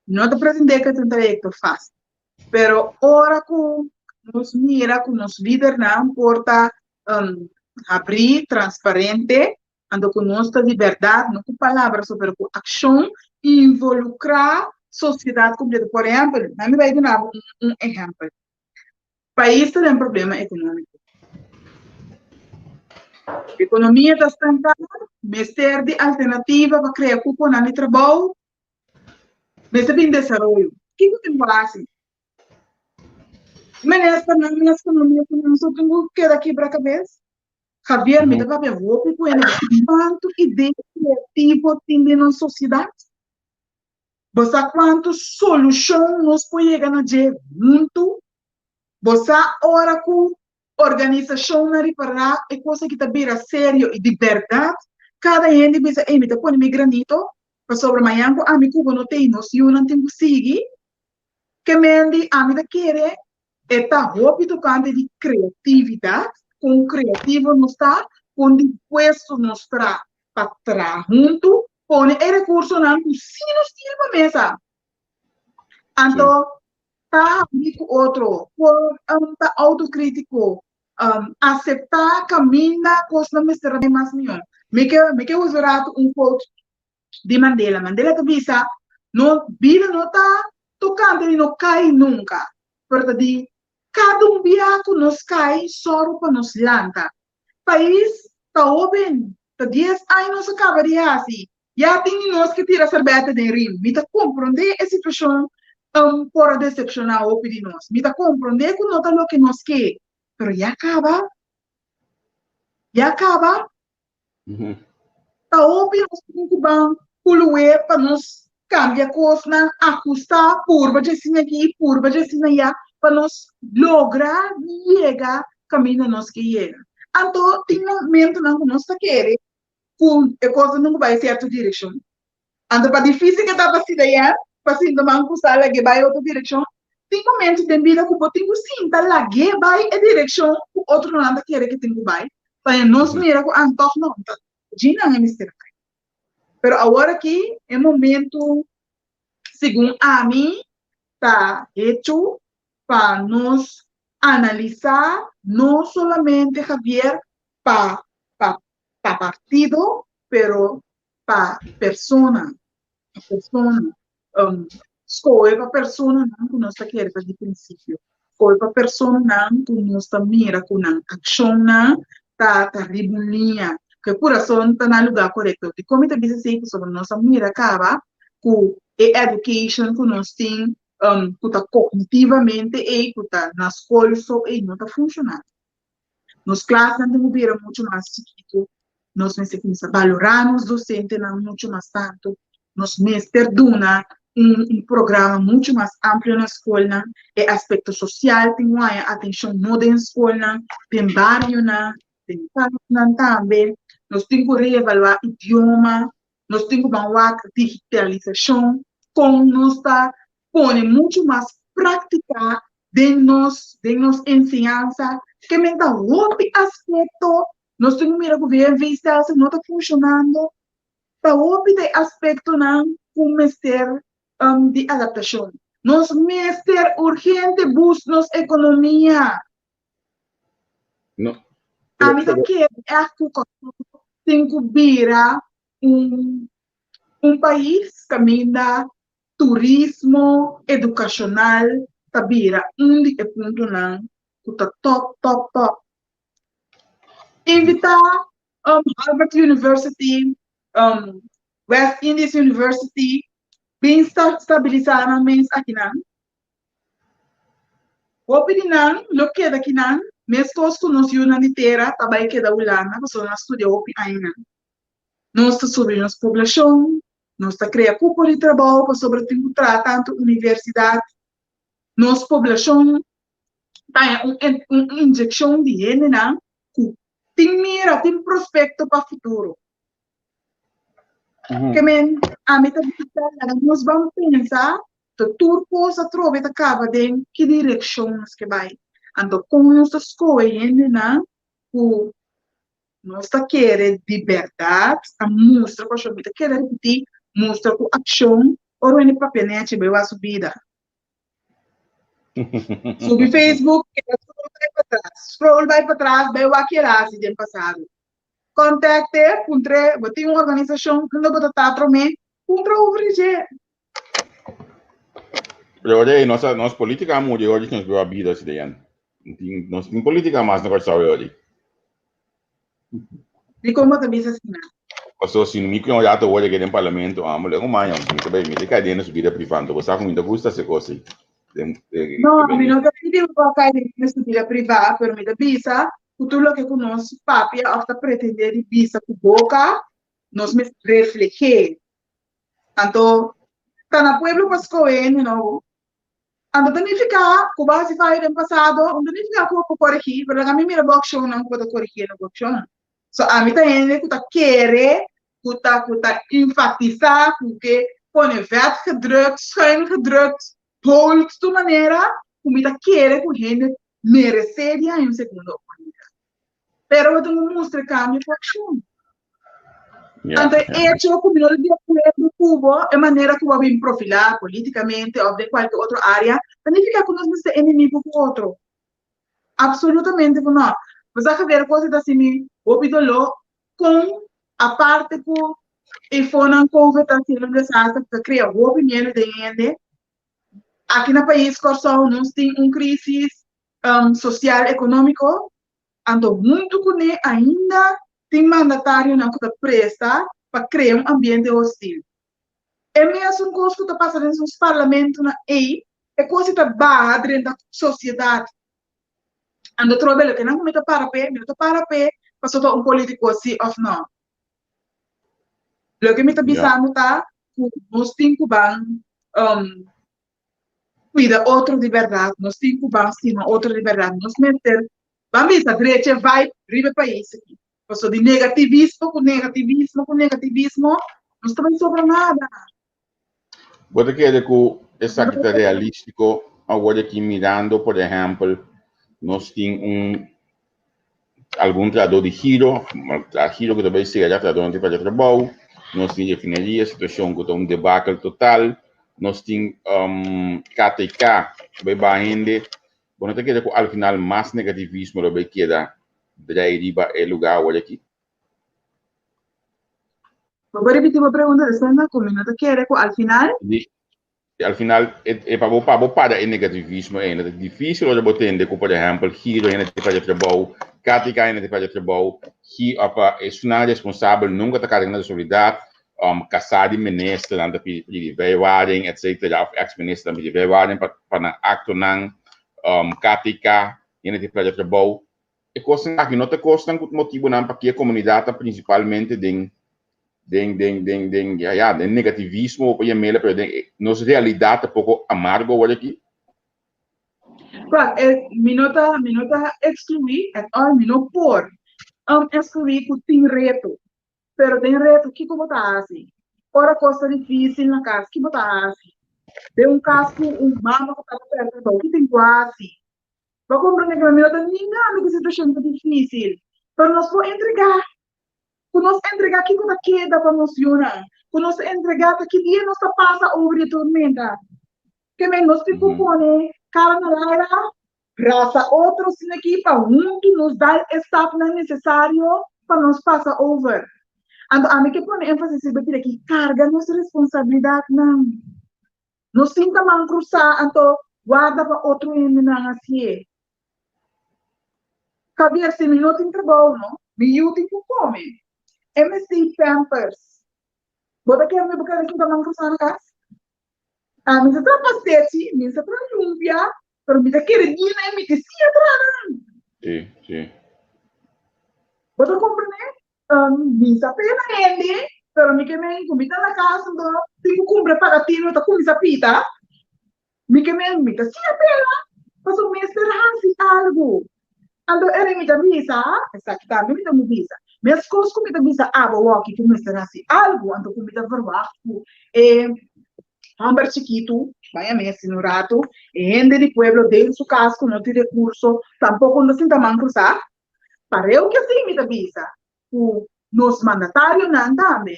Speaker 2: Mi no ta pretendé ku ta un trayekto fásil. Pero ora ku nos mira ku nos lidernan por ta habrí, transparente, Anto ku nos ta di bèrdat, no ku palabra so, pero ku akshon, involukrá sosiedat kompleto. Por ehèmpel, nan mi bai duna bo un ehèmpel. Pais ta den problema ekonómiko. Ekonomia ta stanká, mester di alternativa pa krea kuponan di trabou, mester bin desaroyo. Kiko tin ku hasi? Ministernan mes ku no mes ku nan so tin ku keda kibra kabes. Javier, mi ta papia hopi ku hende kuantu idea kreativo tin den nos sosiedat? Bo sa kuantu solushon nos por yega na dje huntu? Bo sa ora ku organisashonnan ripará e kos aki ta bira serio i di bèrdat kada hende bisa, ey mi ta pone mi granito pasobra mañan ku ami ku bo no t'ei nos yunan tin ku sigui. Ke mendi ami ta kere E ta hopi tokante di kreatividat, kon kreativo nos ta, kon dispuesto nos ta pa traha huntu, pone e rekursonan ku sí nos tin riba mesa. Anto ta habrí ku otro, por ta outokritiko, aseptá kaminda kosnan mester a bai mas mihó. Mi ke mi ke usa ratu un quote di Mandela. Mandela ta bisa, no, bida no ta tokante di no kai nunka, pero ta di kada un bia ku nos kai, sòru pa nos lanta. Pais ta hóben, ta dies aña nos a kaba di hasi, ya tin di nos ke tira serbèta den rim. Mi ta komprondé e situashon por a desepshoná hopi di nos. Mi ta komprondé ku no ta loke nos ke, pero ya kaba, ya kaba. Ta hopi nos tin ku ban kulué pa nos kambia kosnan, ahustá, purba dje asina aki, purba dje asina ayá, pa nos logra di yega kaminda nos ke yega. Anto tin momentunan ku nos ta kere ku e kosnan tin ku bai sierto direkshon. Anto pa difísil ke ta pa sida yèn, pa sinta man ku sa lag'é bai otro direkshon, tin momentu den bida ku bo tin ku sinta lag'é bai e direkshon ku otronan ta kere ke tin ku bai, pa nos mira ku an tòg no ta djinan e mester bai. Pero awor aki e momentu segun ami ta hechu pa nos analisá no solamente Javier pa pa pa partido pero pa persona, pa persona, um, skohe pa personanan ku nos ta kere ta di prinsipio, skohe pa personanan ku nos ta mira ku nan akshonnan ta ta riba un liña, ku e kurason ta na lugá korekto. Dikon mi ta bisa esei? Pasobra nos a mira kaba ku e education ku nos tin, um, ku ta kognitivamente ei, ku ta na skol so ei no ta funshoná. Nos klasnan tin ku bira muchu mas chikitu, nos mester kuminsá balorá nos dosentenan muchu mas tantu. Nos mester duna un programa muchu mas amplio na skolnan. E aspekto sosial tin ku haña atenshon no den skolnan, den barionan, den kasnan tambe. Nos tin ku reevaluá idioma, nos tin ku ban wak digitalisashon, kon nos ta pone muchu mas práktika den nos den nos enseñansa. Ke men ta hopi aspekto nos tin ku mira ku VNV-stelsel no ta funshonando. Ta hopi ta e aspektonan ku mester di adaptashon. Nos mester urgente boost nos ekonomia.
Speaker 1: No.
Speaker 2: Ami ta kere ègt ku Kòrsou tin ku bira un un pais kaminda turismo edukashonal ta bira un di e puntonan ku ta tòp tòp tòp. Invitá Harvard University, West Indies University bin stabilisá nan mes akinan. Hopi di nan lo keda akinan, meskos ku nos yunan di tera ta bai keda Hulanda pasobra nan a studia hopi añanan. Nos ta subi nos poblashon, nos ta krea kupo di trabou pasobra tin ku traha tantu universidat. Nos poblashon ta haña un inyekshon di hendenan ku tin mira, tin prospekto pa futuro. Ke men, ami ta bisa laga nos ban pensa ta tur kos atrobe ta kaba den ki direkshon nos ke bai. Anto kon nos ta skohe hendenan ku nos ta kere di bèrdat a mustra ku akshon. Mi ta kere ripití, mustra ku akshon ora hende papia nechi bai wak su bida. Subi Facebook, keda scroll bai patras, scroll bai patras, bai wak kier a hasi den pasado. Contacte, puntr'é, bo tin un organisashon unda bo ta ta promé? Puntra over di dje.
Speaker 1: Pero ora ei nos nos política a muri ora nos biba bida así de Tin, nos tin política mas na Kòrsou ora ei.
Speaker 2: Dikon bo ta bisa asina?
Speaker 1: Paso si mi ku un rato ora ke den parlamento amo lego maña mi ta bai mi ta kai den su bida priva anto bo sa ku mi ta gusta hasi kos ei. Den
Speaker 2: No, mi no ta pidi bo pa kai den su bida priva, pero mi ta bisa ku tur loke ku nos papia òf ta pretendé di bisa ku boka, nos mester refleh'é. Anto, ta na pueblo pa skohe hende nobo. Anto ta nifiká ku bo a hasi fayo den pasado, no ta nifiká ku bo por koregí, pero laga mi mira bo akshonnan ku bo ta koregí na bo akshonnan. So ami ta hende ku ta kere, ku ta ku ta enfatisá, ku ke pone vet gedrukt, schuin gedrukt, bold tur manera ku mi ta kere ku hende meresé di haña un segundo oportunidat. Pero bo tin ku mustra e kambio ku akshon. Anto e echo ku mi no ta di akuerdo ku bo, e manera ku bo a bin profilá polítikamente òf den kualke otro área, ta nifiká ku nos mester enemigo ku otro. Absolutamente ku no. Bo sa Javier, kos ei ta hasi mi hopi doló kon aparte ku e fonan covid ta hasiendo un desastre ku ta krea hopi miedu den hende, aki na pais Kòrsou nos tin un krísis sosial ekonómiko, anto huntu kuné ainda tin mandatarionan ku ta presta pa krea un ambiente hostil. E mesun kos ku ta pasa den nos parlamentonan ei, e kos ei ta baha drenta sosiedat. Anto trobe loke nan ku mi ta para p'e, mi no ta para p'e pasobra ta un polítiko si òf nò. Loke mi ta bisando ta ku nos tin ku ban kuida otro di bèrdat, nos tin ku ban stima otro di bèrdat, nos mester ban bisa drecha e vibe riba e pais aki. Pasobra di negativismo ku negativismo ku negativismo nos ta bai sobra nada.
Speaker 1: Bo ta kere ku esaki ta realístiko awor aki mirando por ehèmpel nos tin un algun trahadó di giro, giro ku ta bai sera, trahadónan tin falta trabou, nos tin refineria, situashon ku ta un debakel total, nos tin KTK ku bai baha hende, bo no ta kere ku al final mas negativismo lo bai keda drei riba e lugá awor aki?
Speaker 2: Bo por ripití bo pregunta despues na ku mi no ta kere ku al final.
Speaker 1: Di, al final e, e pa bo pa bo para e negativismo ei, ta difícil ora bo tende ku por ehèmpel Giro hende ta falla trabou, KTK hende ta falla trabou, Gi òf esnan responsabel nunka ta karga nan responsabilidat, kasá di ministernan ta pidi pidi vrijwaring etcetera òf eks ministernan pidi vrijwaring pa pa nan aktonan, KTK hende ta falla trabou. E kosnan aki no ta kosnan ku motibunan pa ke komunidat ta prinsipalmente den. Den den den den ya ya den negativismo pa yam'el pero den nos realidad ta poko amargo awor aki.
Speaker 2: Wak, e, mi no ta, mi no ta excluí at all, mi no por um, excluí ku tin reto. Pero den reto, kiko bo ta hasi? Ora kos ta difícil na kas, ki bo ta hasi? Den un kas ku un mama ku tata pèrdè trabou, ki tin ku hasi? Bo komprendé ku mi no ta ningando ku situashon ta difícil, pero nos por entregá. Ku nos entregá kiko ta keda pa nos yunan? Ku nos entregá ta ki dia nos ta pasa over di e tormenta? Ke men nos tin ku pone kara na laira, brasa otro asina aki pa huntu nos dal e stapnan nesesario pa nos pasa over. Anto ami ke pone énfasis riba kila aki, karga nos responsabilidatnan. No sinta man krusá anto warda pa otro hendenan hasié. Javier, si mi no tin trabou no, mi yu tin ku kome. E mester pampers. Bo ta kere mi bo kere sinta man krusá na kas? Ami sa traha pastechi, mi sa traha lumpia, pero mi ta kere dina e mi ke siña traha nan.
Speaker 1: Sí, sí.
Speaker 2: Bo ta komprendé? Mi sa pena hende, pero mi ke men ku mi ta na kas anto tin ku kumpra e pagatino ta kuminsá pita. Mi ke men mi ta siña pena pasobra mester hasi algu. Anto eri mi ta bisa, esaki tambe mi ta mu bisa, meskos ku mi ta bisa abo awoki ku mester hasi algu, anto ku mi ta verwagt ku e hòmber chikitu, baña mes tin un ratu, e hende di pueblo den su kas ku no tin rekurso tampoko no ta sinta man krusá. Pareu ke si mi ta bisa ku nos mandatarionan tambe,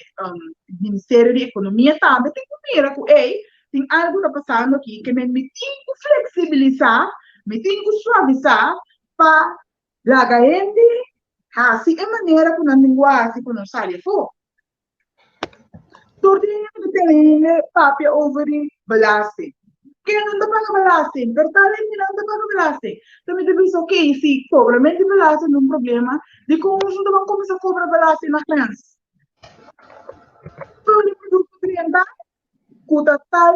Speaker 2: Ministerio di Ekonomia tambe tin ku mira ku ey, tin algu ta pasando aki ke men mi tin ku fleksibilisá, mi tin ku suavisá pa laga hende hasi e manera ku nan tin ku hasi pa nos sali afó. Tur dia mi ta tene hende papia over di belasting. Ken nan ta paga belasting? Pero tal hende nan ta paga belasting. Enton mi ta bisa, ok, si kobrament di belasting ta un problema, dikon nos no ta ban kuminsá kobra belasting na grens? Tur di produkto drenta ku ta tal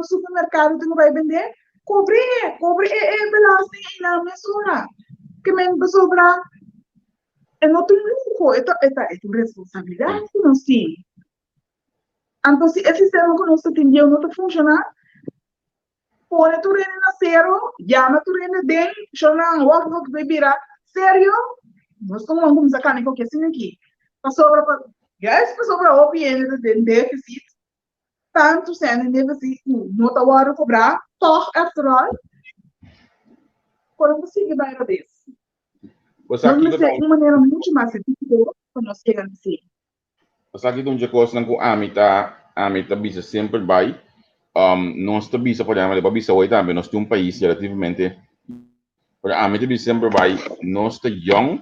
Speaker 2: supermerkado tin ku bai bendé, kobr'é, kobra e belasting einan mesora. Ke men pasobra E no ta un luho, e ta e ta e ta un responsabilidat ku nos tin. Anto si e sistema ku nos ta tin bieu no ta funshoná, pone tur hende na sero, yama tur hende den, shownan wòk wòk bai bira serio, nos ta wan kuminsá kambia koke asina aki. Pasobra pa juist pasobra hopi hende ta den defisit, tantu sèn den defisit ku no ta wòrdu kobrá, tòg after all, por no ta sigui bai robes.
Speaker 1: Bo sa
Speaker 2: Nos
Speaker 1: kiko ta
Speaker 2: mester un manera muchu mas efektivo pa nos yega na esei.
Speaker 1: Bo sa kiko un dje kosnan ku ami ta ami ta bisa semper bai um, nos ta bisa por ehempel, bo bisa hoy tambe nos tin un pais relativamente pero ami ta bisa semper bai nos ta yong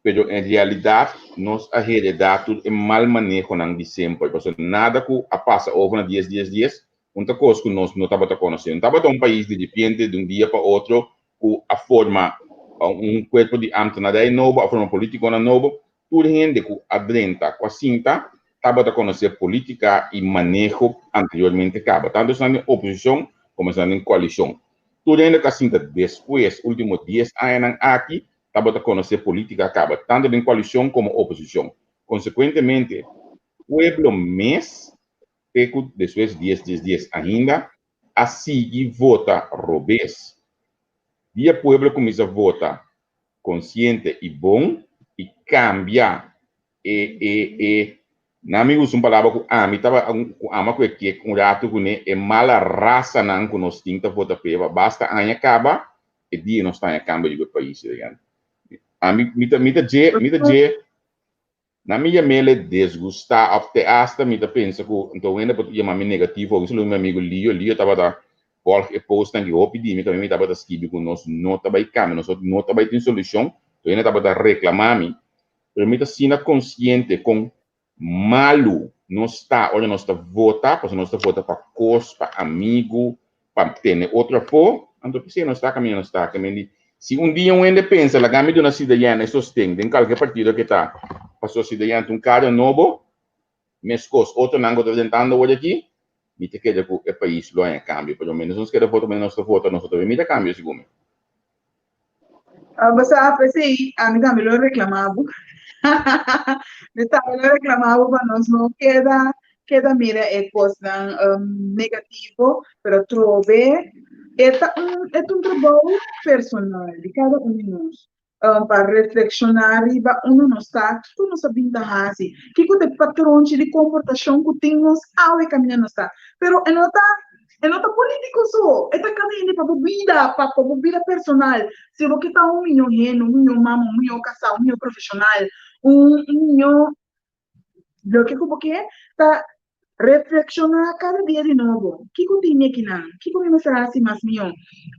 Speaker 1: pero en realidad nos a hereda tur e mal manehonan di semper pasobra nada ku a pasa over na dies dies dies un ta kos ku nos no tabata konosé. No tabata un pais di ripiente di un dia pa otro ku a forma un kuerpo di ambtenarij nobo, a forma politikonan nobo, tur hende ku a drenta ku a sinta tabata konosé politika i maneho anteriormente kaba, tantu esnan den oposishon komo esnan den koalishon. Tur hende ku a sinta despues, ultimo dies añanan aki, tabata konosé politika kaba, tantu den koalishon komo oposishon. Konsekuentemente, pueblo mes te ku despues dies dies dies ainda a sigui vota robes. Dia pueblo cuminsa vota consciente y bon y cambia e e e nan mi usa un palabra cu ami taba cu ama cu e kek un rato cune e mala rasanan cu nos tin ta vota p'e pa basta aña caba e dia nos ta haña cambio riba e pais ami mi ta mi ta dje mi ta dje Na mi yam'el e desgustá òf te asta mi ta pensa ku anto un hende por yama mi negativo. Un saludo mi amigu Lio. Lio tabata volg e postnan ki hopi di mi tambe mi tabata skibi ku nos no ta bai kambia, nos no ta bai tin solushon. Anto hende tabata reklamá mi. Pero mi ta asina konsiente kon malu nos ta ora nos ta vota, pasobra nos ta vota pa kos, pa amigu, pa tene otro afó, anto p'esei nos ta kaminda nos ta. Kemindi, si un dia un hende pensa laga mi duna Sidayana e sosten den kalke partido ke ta, pasobra Sidayana ta un kara nobo, meskos otronan ku ta drentando awor aki, mi ta kere ku e pais lo haña kambio. Por lo menos nos kere vota manera nos ta vota, nos no ta bin mira kambio segun mi.
Speaker 2: Bo sa, p'esei ami tambe lo reklamá bo. Mi tambe lo reklamá bo pa nos no keda keda mira e kosnan negativo, pero trobe e ta un e ta un trabou personal di kada un di nos pa reflekshoná riba unda nos ta, kiko nos a bin ta hasi, kiko ta e patronchi di komportashon ku tin nos awe kaminda nos ta. Pero e no ta e no ta polítiko so, e ta kada hende pa bo bida, pa pa bo bida personal. Si bo ke ta un mihó hende, un mihó mama, un mihó kasá, un mihó profeshonal, un mihó Loke ku bo ke ta reflekshoná kada dia di nobo, Kiko tin mi akinan? Kiko mi mester hasi mas mihó?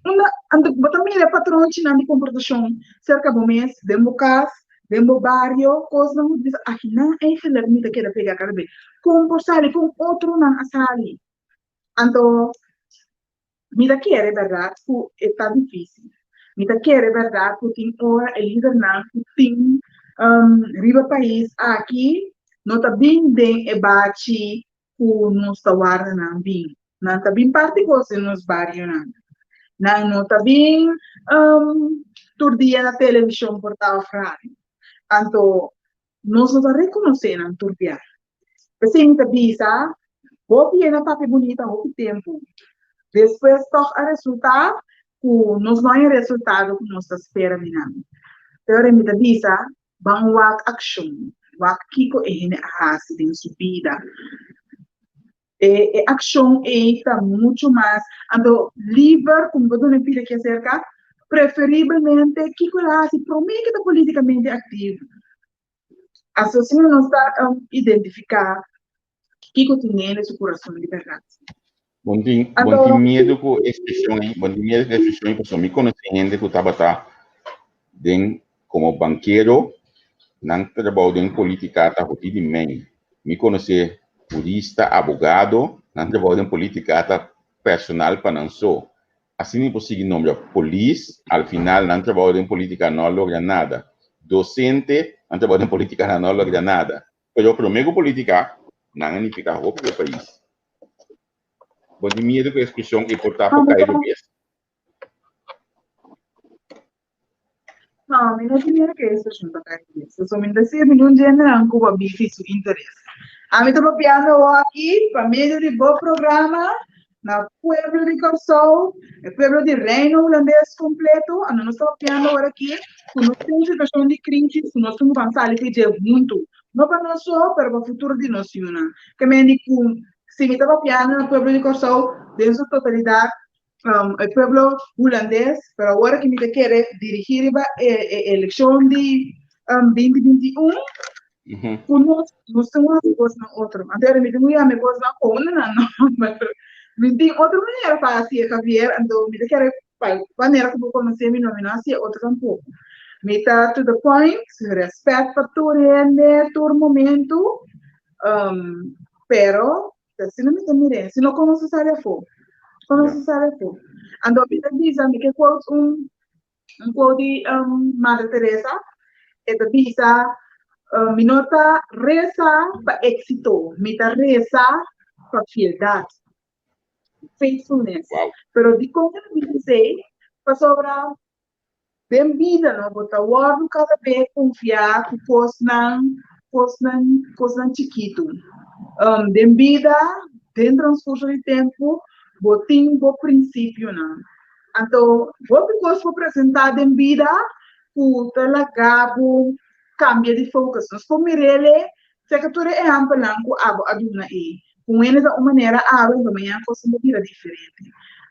Speaker 2: Unda anto bo ta mira e patronchinan di komportashon serka bo mes, den bo kas, den bo bario, kosnan ku ta bisa, Akinan eigenlik mi ta keda pega kada be. Kon por sali? Kon otronan a sali? Anto Mi ta kere bèrdat ku e ta difísil. Mi ta kere bèrdat ku tin ora e lidernan ku tin riba pais aki no ta bin den e bachi ku nos ta warda nan bin. Nan ta bin parti kos den nos barionan. Nan no ta bin tur dia na televishon por ta òf radio. Anto nos no ta rekonosé nan tur bia. P'esei mi ta bisa, hopi hende a papia bunita hopi tempu. Despues tòg a resultá ku nos no haña resultado ku nos ta spera di nan. Pero mi ta bisa, ban wak akshon, wak kiko e hende a hasi den su bida. E e akshon ei ta muchu mas, anto liber ku mi por duna e pida aki aserka, preferiblemente kiko el a hasi promé ke ta politikamente aktivo. Asina nos ta identifiká kiko tin den su kurason di bèrdat.
Speaker 1: Bon tin, bon tin miedu ku ekspreshon ei, bon tin miedu ku ekspreshon ei, pasobra mi konosé hende ku tabata den komo bankero, nan trabou den polítika ta hopi di mei. Mi konosé hurista, abogado, nan trabou den polítika ta personal pa nan so. Asina mi por sigui nombra polis, al final nan trabou den politica no a logra nada. Docente, nan trabou den politica nan no a logra nada. Pero prome cu politica, nan a nifica hopi pa e pais. Bo tin miedo cu e expresion e por ta por cay robes?
Speaker 2: No, mi no tin miedo cu e expresion ta cay robes. Pasobra mi ta sirbi di un djendenan cu bo bifi su interes. Ami ta papiando awor aki pa medio di bo programa Na pueblo di Kòrsou, e pueblo di Reino Hulandes kompleto, anto nos ta papiando awor aki ku nos tin un situashon di krísis ku nos tin ku ban sali di dje huntu. No pa nos so, pero pa futuro di nos yunan. Ke men di ku si mi ta papiando na pueblo di Kòrsou den su totalidat, e pueblo hulandes, pero awor aki mi ta kere dirigí riba e elekshon di 2021, Ku nos, nos tin un hasi kosnan otro. Anto ora mi tin ku yama e kosnan kon nan nòmber. Mi tin otro manera pa hasié, Javier, anto mi ta kere pa e manera ku bo konosé mi no, mi no hasié otro tampoko. Mi ta to the point, rèspèt pa tur hende, tur momentu, pero asina mi ta mir'é, si no kon nos ta sali afó? Kon nos ta sali afó? Anto mi ta bisa, mi ke quote un Un quote di Madre Teresa, e ta bisa, Mi no ta resa pa éxito, mi ta resa pa fieldad, faithfulness.
Speaker 1: Wow.
Speaker 2: Pero dikon e ta bisa esei? Pasobra den bida no bo ta wòrdu kada be konfiá ku kosnan, kosnan, kosnan chikitu. Den bida, den transkurso di tempu, bo tin bo prinsipionan. Anto hopi kos por presentá den bida ku ta laga bo kambia di focus. Nos por mir'el seka tur e ehèmpelnan ku abo a duna ei. Ku un hende ta un manera awe, anto mañana kosnan ta bira diferente.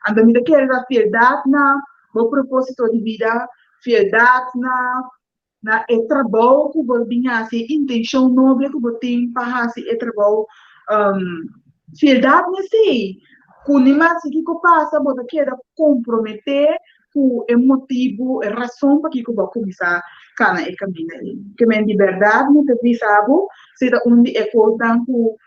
Speaker 2: Anto mi ta kere ta fieldat na bo propósito di bida, fieldat na Na e trabou ku bo bin hasi, e intenshon noble ku bo tin pa hasi e trabou, fieldat na esei. Ku ni mas kiko pasa bo ta keda komprometé ku e motibu, e rason pakiko bo a kuminsá kana e kaminda ei. Ke men di bèrdat mi ta bisa bo, si ta un di e kosnan ku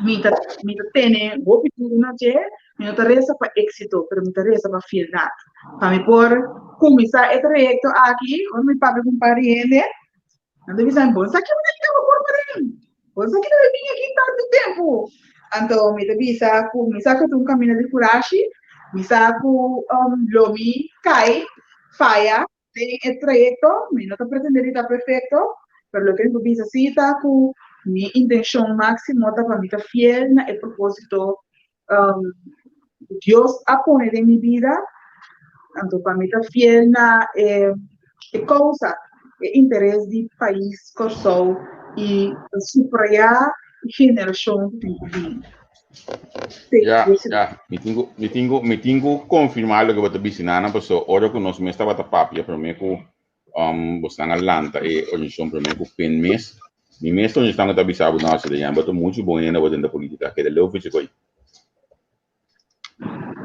Speaker 2: mi ta mi ta tene hopi duru na dje, mi no ta resa pa éxito, pero mi ta resa pa fieldat. Pa mi por kuminsá e trayekto aki, ora mi papia ku un par di hende, nan ta bisa mi, bo no sa kiko ta kaba por paden, bo no sa kiko ta bini aki tantu tempu. Anto mi ta bisa ku mi sa ku ta un kaminda di kurashi, mi sa ku lo mi kai, faya den e trayekto, mi no ta pretendé di ta perfekto. Pero loke mi por bisa sí ta ku mi intenshon máksimo ta pa mi ta fiel na e propósito ku Dios a pone den mi bida, anto pa mi ta fiel na e e kousa, e interes di pais Kòrsou i suprayá e generashon ku tin ku bini.
Speaker 1: Ya, ya, mi tin ku, mi tin ku, mi tin ku konfirmá loke bo ta bisa nan, pasobra ora ku nos mes tabata papia promé ku um, bosnan a lanta e organisashon promé ku fin mes, mi mes ta un ku ta bisa bo, no, Sra. Bo ta muchu bon hende bo den polítika, keda leu fichi koi.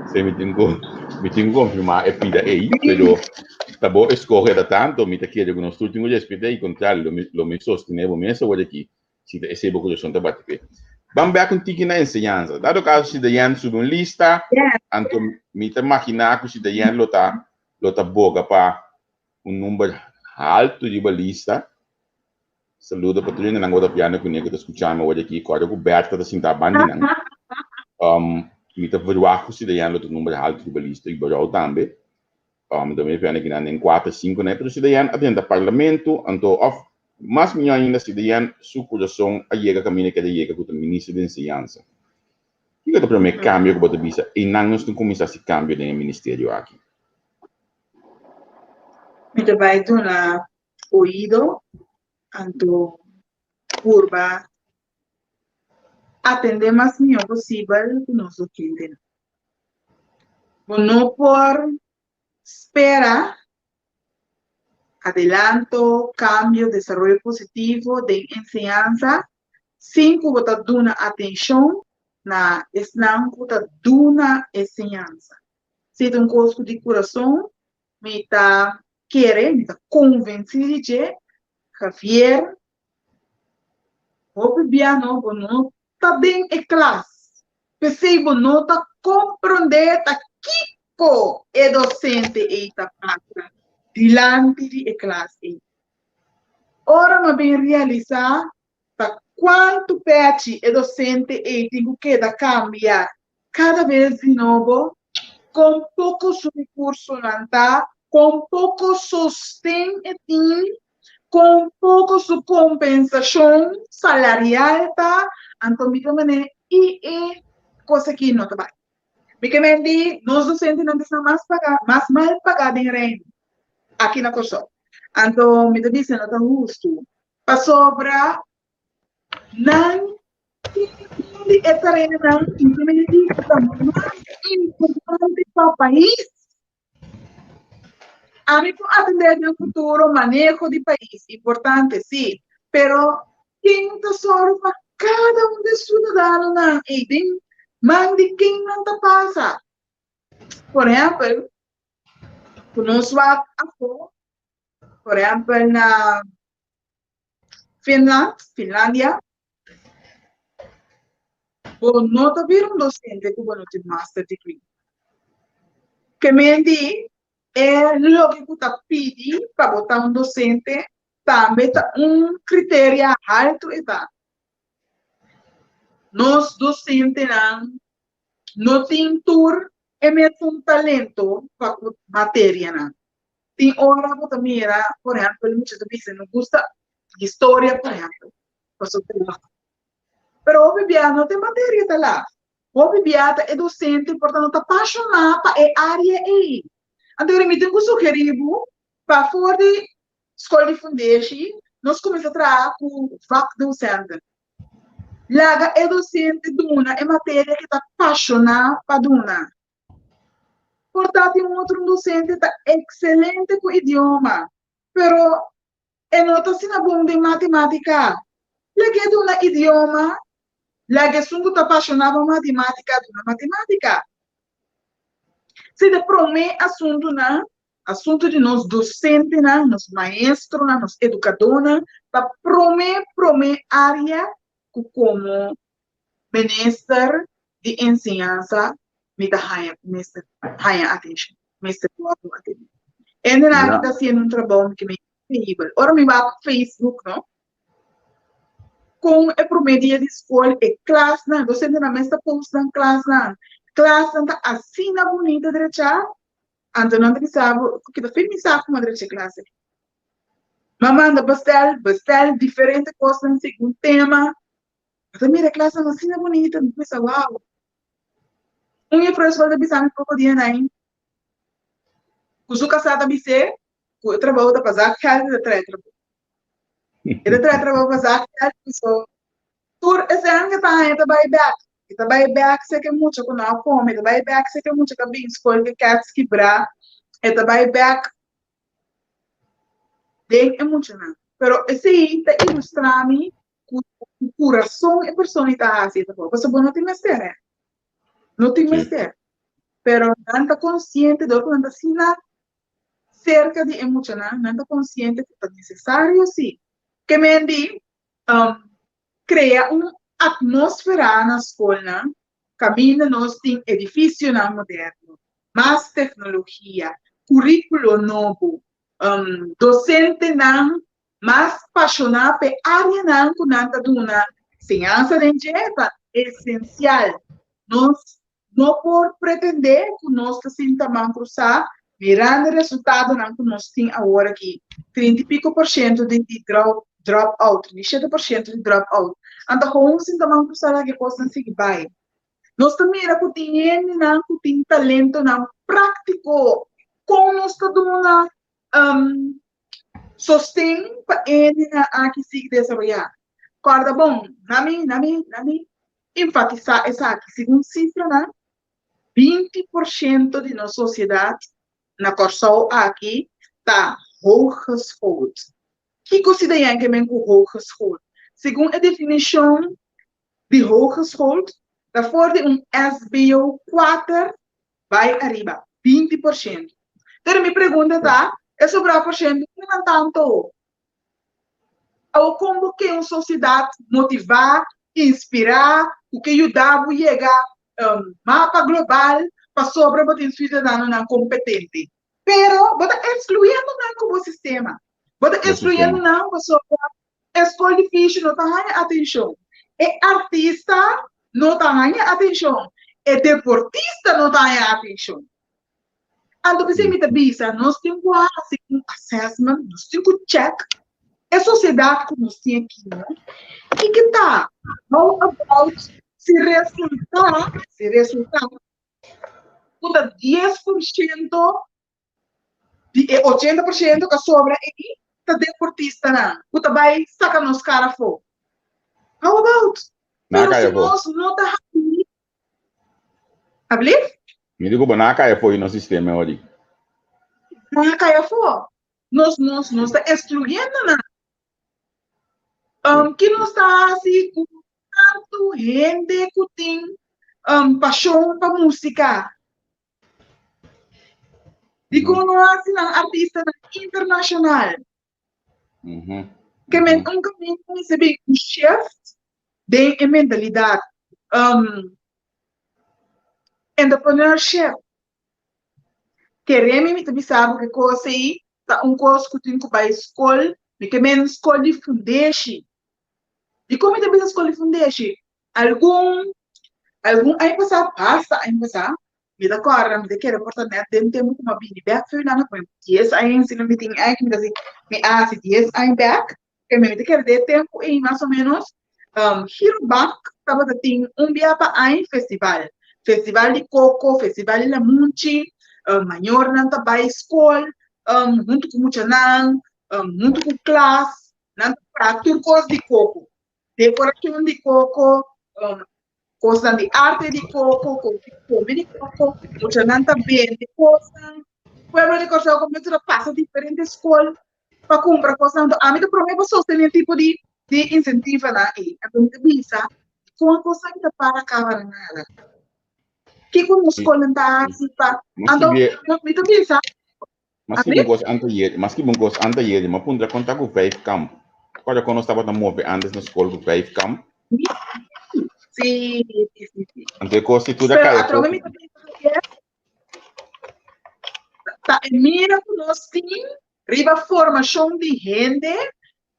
Speaker 1: Sí, mi tin ku konfirmá e pida ei, pero ta bo eskohe ta tanto, mi ta kere ku nos tur tin ku respet'é i kontrario, lo mi sostené bo mes awor aki, si ta esei bo kurason ta bati p'e. Ban bèk un tiki na enseñansa. Dado kaso si Dayen subi un lista, anto mi ta maginá ku si Dayen lo ta boga pa un number haltu riba lista. Saludo pa tur hendenan ku ta piando kuné ku ta skucha mi awor aki. Kòrda ku Bertha ta sintá banda di nan. Mi ta verwagt ku si Dayen lo ta un number haltu riba lista i Barou tambe. Mi ta mira piando kinan den kuater, sinku na e, pero si Dayen a drenta parlamento anto òf mas mihó ainda si Dayen su kurason a yega kaminda ke a yega ku ta minister di enseñansa. Kiko ta promé kambio ku bo ta bisa einan nos tin kuminsá hasi kambio den e ministerio aki?
Speaker 2: Mi ta bai duna oido anto purba atendé mas mihó posibel ku nos dokentenan. Bo no por spera adelanto, kambio, desaroyo positivo den enseñansa sin ku bo ta duna atenshon na esnan ku ta duna enseñansa. Si ta un kos ku di kurason mi ta kere, mi ta konvensí di dje, Javier, hopi bia no, bo no ta den e klas, p'esei bo no ta komprondé ta kiko e dosente ei ta pasa dilanti di e klas ei. Ora mi a bin realisá ta kuantu pechi e dosente ei tin ku keda kambia kada bes di nobo, kon poko su rekursonan ta, kon poko sosten e tin, kon poko su kompensashon salarial ta, anto mi ta manera i e kos aki no ta bai. Mi ke men di nos dosentenan ta esnan mas pagá, mas mal pagá den Reino, aki na Kòrsou. Anto mi ta bisa no ta hustu, pasobra Nan tin un di e tareanan di ku ta mas importante pa pais. Ami por atendé den futuro maneho di pais, importante sí, pero ken ta sòru pa kada un di e siudadanonan ei den man di ken nan ta pasa? Por ehèmpel, ku nos wak afó, por ehèmpel na Finland, Finlandia, bo no ta bira un docente ku bo no tin master degree. Ke men di e loke ku ta pidi pa bo ta un docente tambe ta un criteria haltu e ta. Nos docentenan no tin tur e mesun talento pa ku materianan. Tin ora bo ta mira, por ehèmpel, mucha ta bisa no gusta historia, por ehèmpel, pasobra ta laf. Pero hopi bia no ta e materia ta laf. Hopi bia ta e dosente por ta no ta pashoná pa e área ei. Anto mi tin ku sugerí bo pa for di skol di fundeshi nos kuminsá traha ku vakdosenten. Laga e dosente duna e materia ke ta pashoná pa duna. Por ta tin un otro docente ta excelente cu idioma, pero e no ta asina bon den matematica. Lag'é duna idioma, laga esun cu ta apasiona pa matematica duna matematica. Si ta prome asuntunan, asuntu di nos docentenan, nos maestronan, nos educadornan, ta prome prome area cu como Minister di enseñansa mi ta haña ku mester haña atenshon, mester wòrdu atendí. Hendenan aki ta hasiendo un trabou ki mi increíbel. Ora mi wak Facebook no, kon e promé dia di skol e klasnan, dosentenan mes ta post nan klasnan, klasnan ta asina bunita drechá, anto nan ta bisa bo ku kita fin mi sa kuma drecha e klas ei. M'a manda bestel, bestel diferente kosnan segun tema. Mi ta mira e klasnan asina bunita, mi pensa, wow. Un juffrouw di skol ta bisa mi poko dia nai ku su kasá ta bis'é ku e trabou ta pa zakgeld e ta traha e trabou. E ta traha e trabou pa zakgeld paso tur esnan ke ta haña ta bai bèk. E ta bai bèk seke mucha ku no a kome, e ta bai bèk seke mucha ka bin skol ke kèts kibrá, e ta bai bèk den e muchanan. Pero esei ta ilustrá mi ku ku kurason e persona ta hasi e trabou. Pasobra bo no tin mester, hè. No tin mester. Pero nan ta konsiente dor ku nan ta asina serka di e muchanan, nan ta konsiente ku ta nesesario si. Ke men di krea un atmósfera na skolnan kaminda nos tin edifisionan moderno, mas teknologia, kuríkulo nobo, dosentenan mas pashoná p'e áreanan ku nan ta duna siñansa den dje ta esensial. Nos no por pretendé ku nos ta sinta man krusá mirando e resultadonan ku nos tin awor aki, trinta i piko por shento di di drop out, 37% di drop out. Anto gewoon sinta man krusá laga e kosnan sigui bai. Nos ta mira ku tin hendenan ku tin talentonan práktiko. Kon nos ta duna sosten pa e hendenan aki sigui desaroyá? Kòrda bon, na mi, na mi, na mi enfatisá esaki, segun sifranan, 20% di nos sosiedat na Kòrsou aki ta hooggeschoold. Kiko si ta yen ke men ku hooggeschoold? Segun e definishon di hooggeschoold, ta for di un SBO kuater bai ariba, 20%. Pero mi pregunta ta, e sobrá porshento unda nan ta anto? Awor kon bo ke un sosiedat motivá, inspirá, ku ke yuda bo yega mapa global pasobra bo tin siudadanonan kompetente? Pero bo ta ekskluyendo nan ku bo sistema. Bo ta ekskluyendo nan pasobra e skol di fishi no ta haña atenshon, e artista no ta haña atenshon, e deportista no ta haña atenshon. Anto p'esei mi ta bisa, nos tin ku hasi un assessment, nos tin ku check e sosiedat ku nos tin aki, no? Kiko ta? How about si resulta, si resulta ku ta 10% di e 80% ku a sobra ei ta deportistanan ku ta bai saka nos kara afó? How about? Pero si nos no ta hasi Ablief?
Speaker 1: Mi di ku bo no a kai afó di nos sistema odi.
Speaker 2: No a kai afó. Nos, nos, nos ta excluyendo nan. Um, ki nos ta hasi ku tantu hende ku tin um, pashon pa músika? Dikon no hasi nan artistanan internashonal? Ke men un kaminda mester bin un shift den e mentalidat. Um, entrepreneurship. Kere mi mi ta bisa bo ke kos ei ta un kos ku tin ku bai skol, mi ke men skol di fundeshi. Dikon mi ta bisa skol di fundeshi? Algun algun aña pasá, basta aña pasá, mi ta kòrda, mi ta kere por ta nèt den tempu ku mi a bini bèk Suriname, ku mi dies aña si no mi tin aña ku mi ta hasi, mi a hasi dies aña bèk, ke mi ta kere den e tempu ei mas o ménos, Girobank tabata tin un bia pa aña festival, festival di koko, festival di lamunchi, mayornan ta bai skol huntu ku muchanan, huntu ku klas, nan ta traha tur kos di koko. Dekorashon di koko, kosnan di arte di koko, kos di kome di koko, muchanan ta bende kosnan. Pueblo di Kòrsou komiensa ta pasa diferente skol pa kumpra kosnan. Anto ami ta promé pa sostené tipo di di insentivanan ei. Anto mi ta bisa, kon kosnan ki ta para kaba na nada? Kiko nos skolnan ta hasi pa? Anto mi ta bisa.
Speaker 1: Maske bon kos anta yeri, maske bon kos anta yeri, ma puntra kon ta ku vijf kamp. Kòrda kon nos tabata move antes na skol ku vijf kamp?
Speaker 2: Sí, sí, sí, sí.
Speaker 1: Anto e kos di tur a
Speaker 2: Pero
Speaker 1: kai
Speaker 2: atrobe
Speaker 1: afó.
Speaker 2: mi ta pensa Javier, ta e mira ku nos tin riba formashon di hende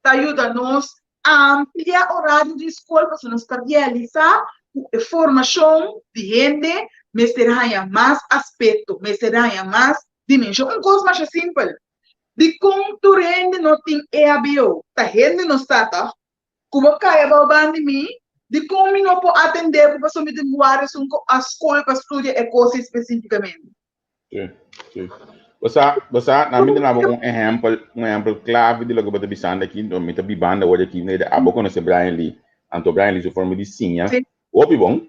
Speaker 2: ta yuda nos amplia orario di skol pasobra nos ta realisá ku e formashon di hende mester haña mas aspekto, mester haña mas dimenshon. Un kos masha simpel. Dikon tur hende no tin EHBO? Ta hende no sa tòg? Ku bo kai abou ban di mi, dikon mi no por atendé bo pasobra mi tin wak esun ku a skol pa studia e kos ei spesífikamente?
Speaker 1: Sí, sí. Bo sa, bo sa, na mi ta duna bo un ehèmpel, un ehèmpel klave di loke bo ta bisando aki. Mi ta bibando awor aki, abo konosé Brian Lee. Anto Brian Lee su forma di siña hopi bon.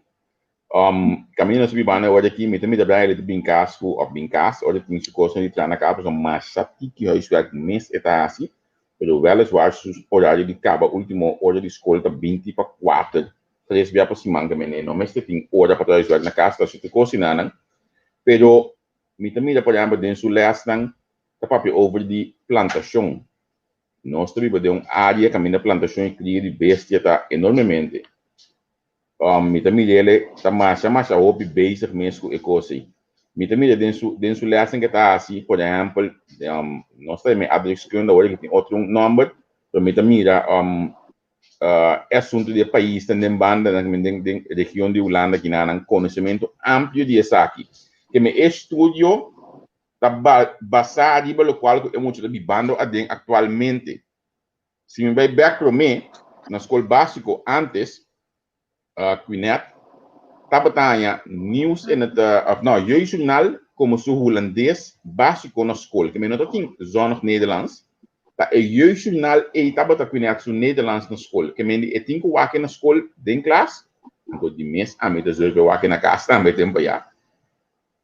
Speaker 1: Um, kaminda nos bibando awor aki, mi ta mira Brian Lee ta bin kas ku, òf bin kas, ora tin su kosnan di traha na kas, pasobra masha tiki huiswerk mes e ta hasi, pero wèliswaar su orario di kaba último ora di skol ta binti pa kuater, tres bia pa siman ta mende, no mester tin ora pa traha huiswerk na kas, ta hasi tur kos asina nan. Pero mi ta mira por ehèmpel den su lèsnan ta papia over di plantashon. Nos ta biba den un área kaminda plantashon i kria di bestia ta enormemente. Mi ta mira el ta masha masha hopi bezig mes ku e kos ei. Mi ta mira den su den su lèsnan ke ta hasi, por ehèmpel, nos ta yama e aardrijkskunde awor ke tin otro nòmber, pero mi ta mira e asuntu di e paisnan den bandanan den den region di Hulanda kinanan konosementu amplio di esaki. Ke mi e estudio ta basá riba lokual ku e mucha ta bibando aden aktualmente. Si mi bai bek promé na skol básiko ántes, Quinette tabata haña nieuws in het, of no, jeugdjournaal komo su hulandes básiko na skol. Ke mi no ta tin zonnig Nederlands, ta e jeugdjournaal ei tabata Quinette su Nederlands na skol. Ke men di e tin ku wak na skol den klas, anto di mes ami ta zùrg pa e wak na kas tambe tempu ayá.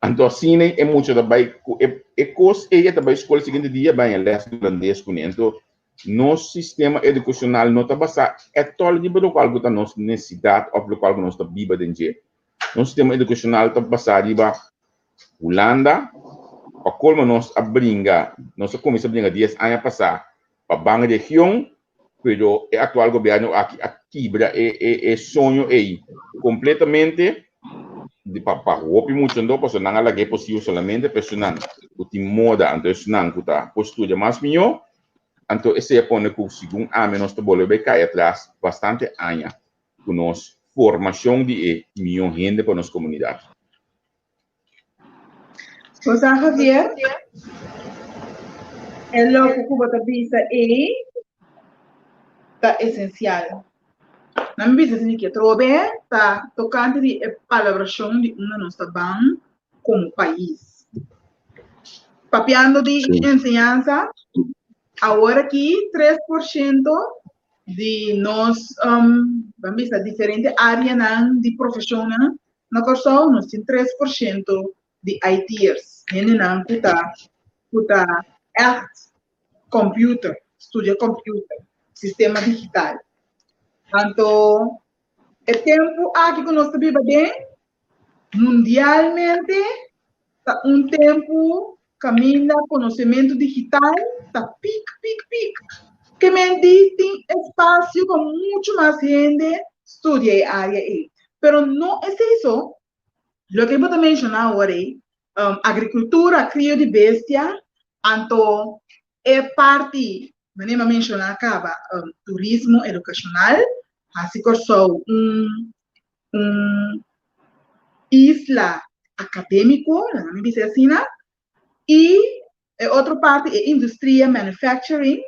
Speaker 1: Anto asina e mucha ta bai ku e e kos ei e ta bai skol siguiente dia bai haña lès di hulandes kuné. Anto nos sistema edukashonal no ta basá ètòl riba lokual ku ta nos nesesidat òf lokual ku nos ta biba den dje. Nos sistema edukashonal ta basá riba Hulanda. Pa kolmo nos a bringa, nos a kuminsá bringa dies aña pasá pa ban region, pero e aktual gobièrnu aki a kibra e e e soño ei kompletamente di pa pa hopi mucha anto pasobra nan a lag'é posibel solamente pa esunnan ku tin moda anto esunnan ku ta por studia mas mihó, anto esei a pone ku segun ami nos ta bolbe bai kai atras bastante aña ku nos formashon di e mihó hende pa nos komunidat.
Speaker 2: Bo sa Javier, e loke ku bo ta bisa ei ta esensial. Nan mi bisa esei ke atrobe ta tokante di e palabrashon di unda nos ta ban komo pais. Papiando di enseñansa, awor aki 3% di nos, ban bisa diferente areanan di profeshonnan Na Kòrsou nos tin 3% di IT'ers, hendenan ku ta ku ta ègt kòmpiuter, studia kòmpiuter, sistema digital. Anto e tempu aki ku nos ta biba den, mundialmente ta un tempu kaminda konosementu digital ta pik pik pik. Ke men di tin espasio pa muchu mas hende studia e área ei. Pero no esei so, loke bo ta menshoná awor ei, agrikultura, krio di bestia, anto e parti, manera mi a menshoná kaba, turismo edukashonal, hasi Kòrsou un un isla akadémiko, laga mi bisa asina, i e otro parti e industria manufacturing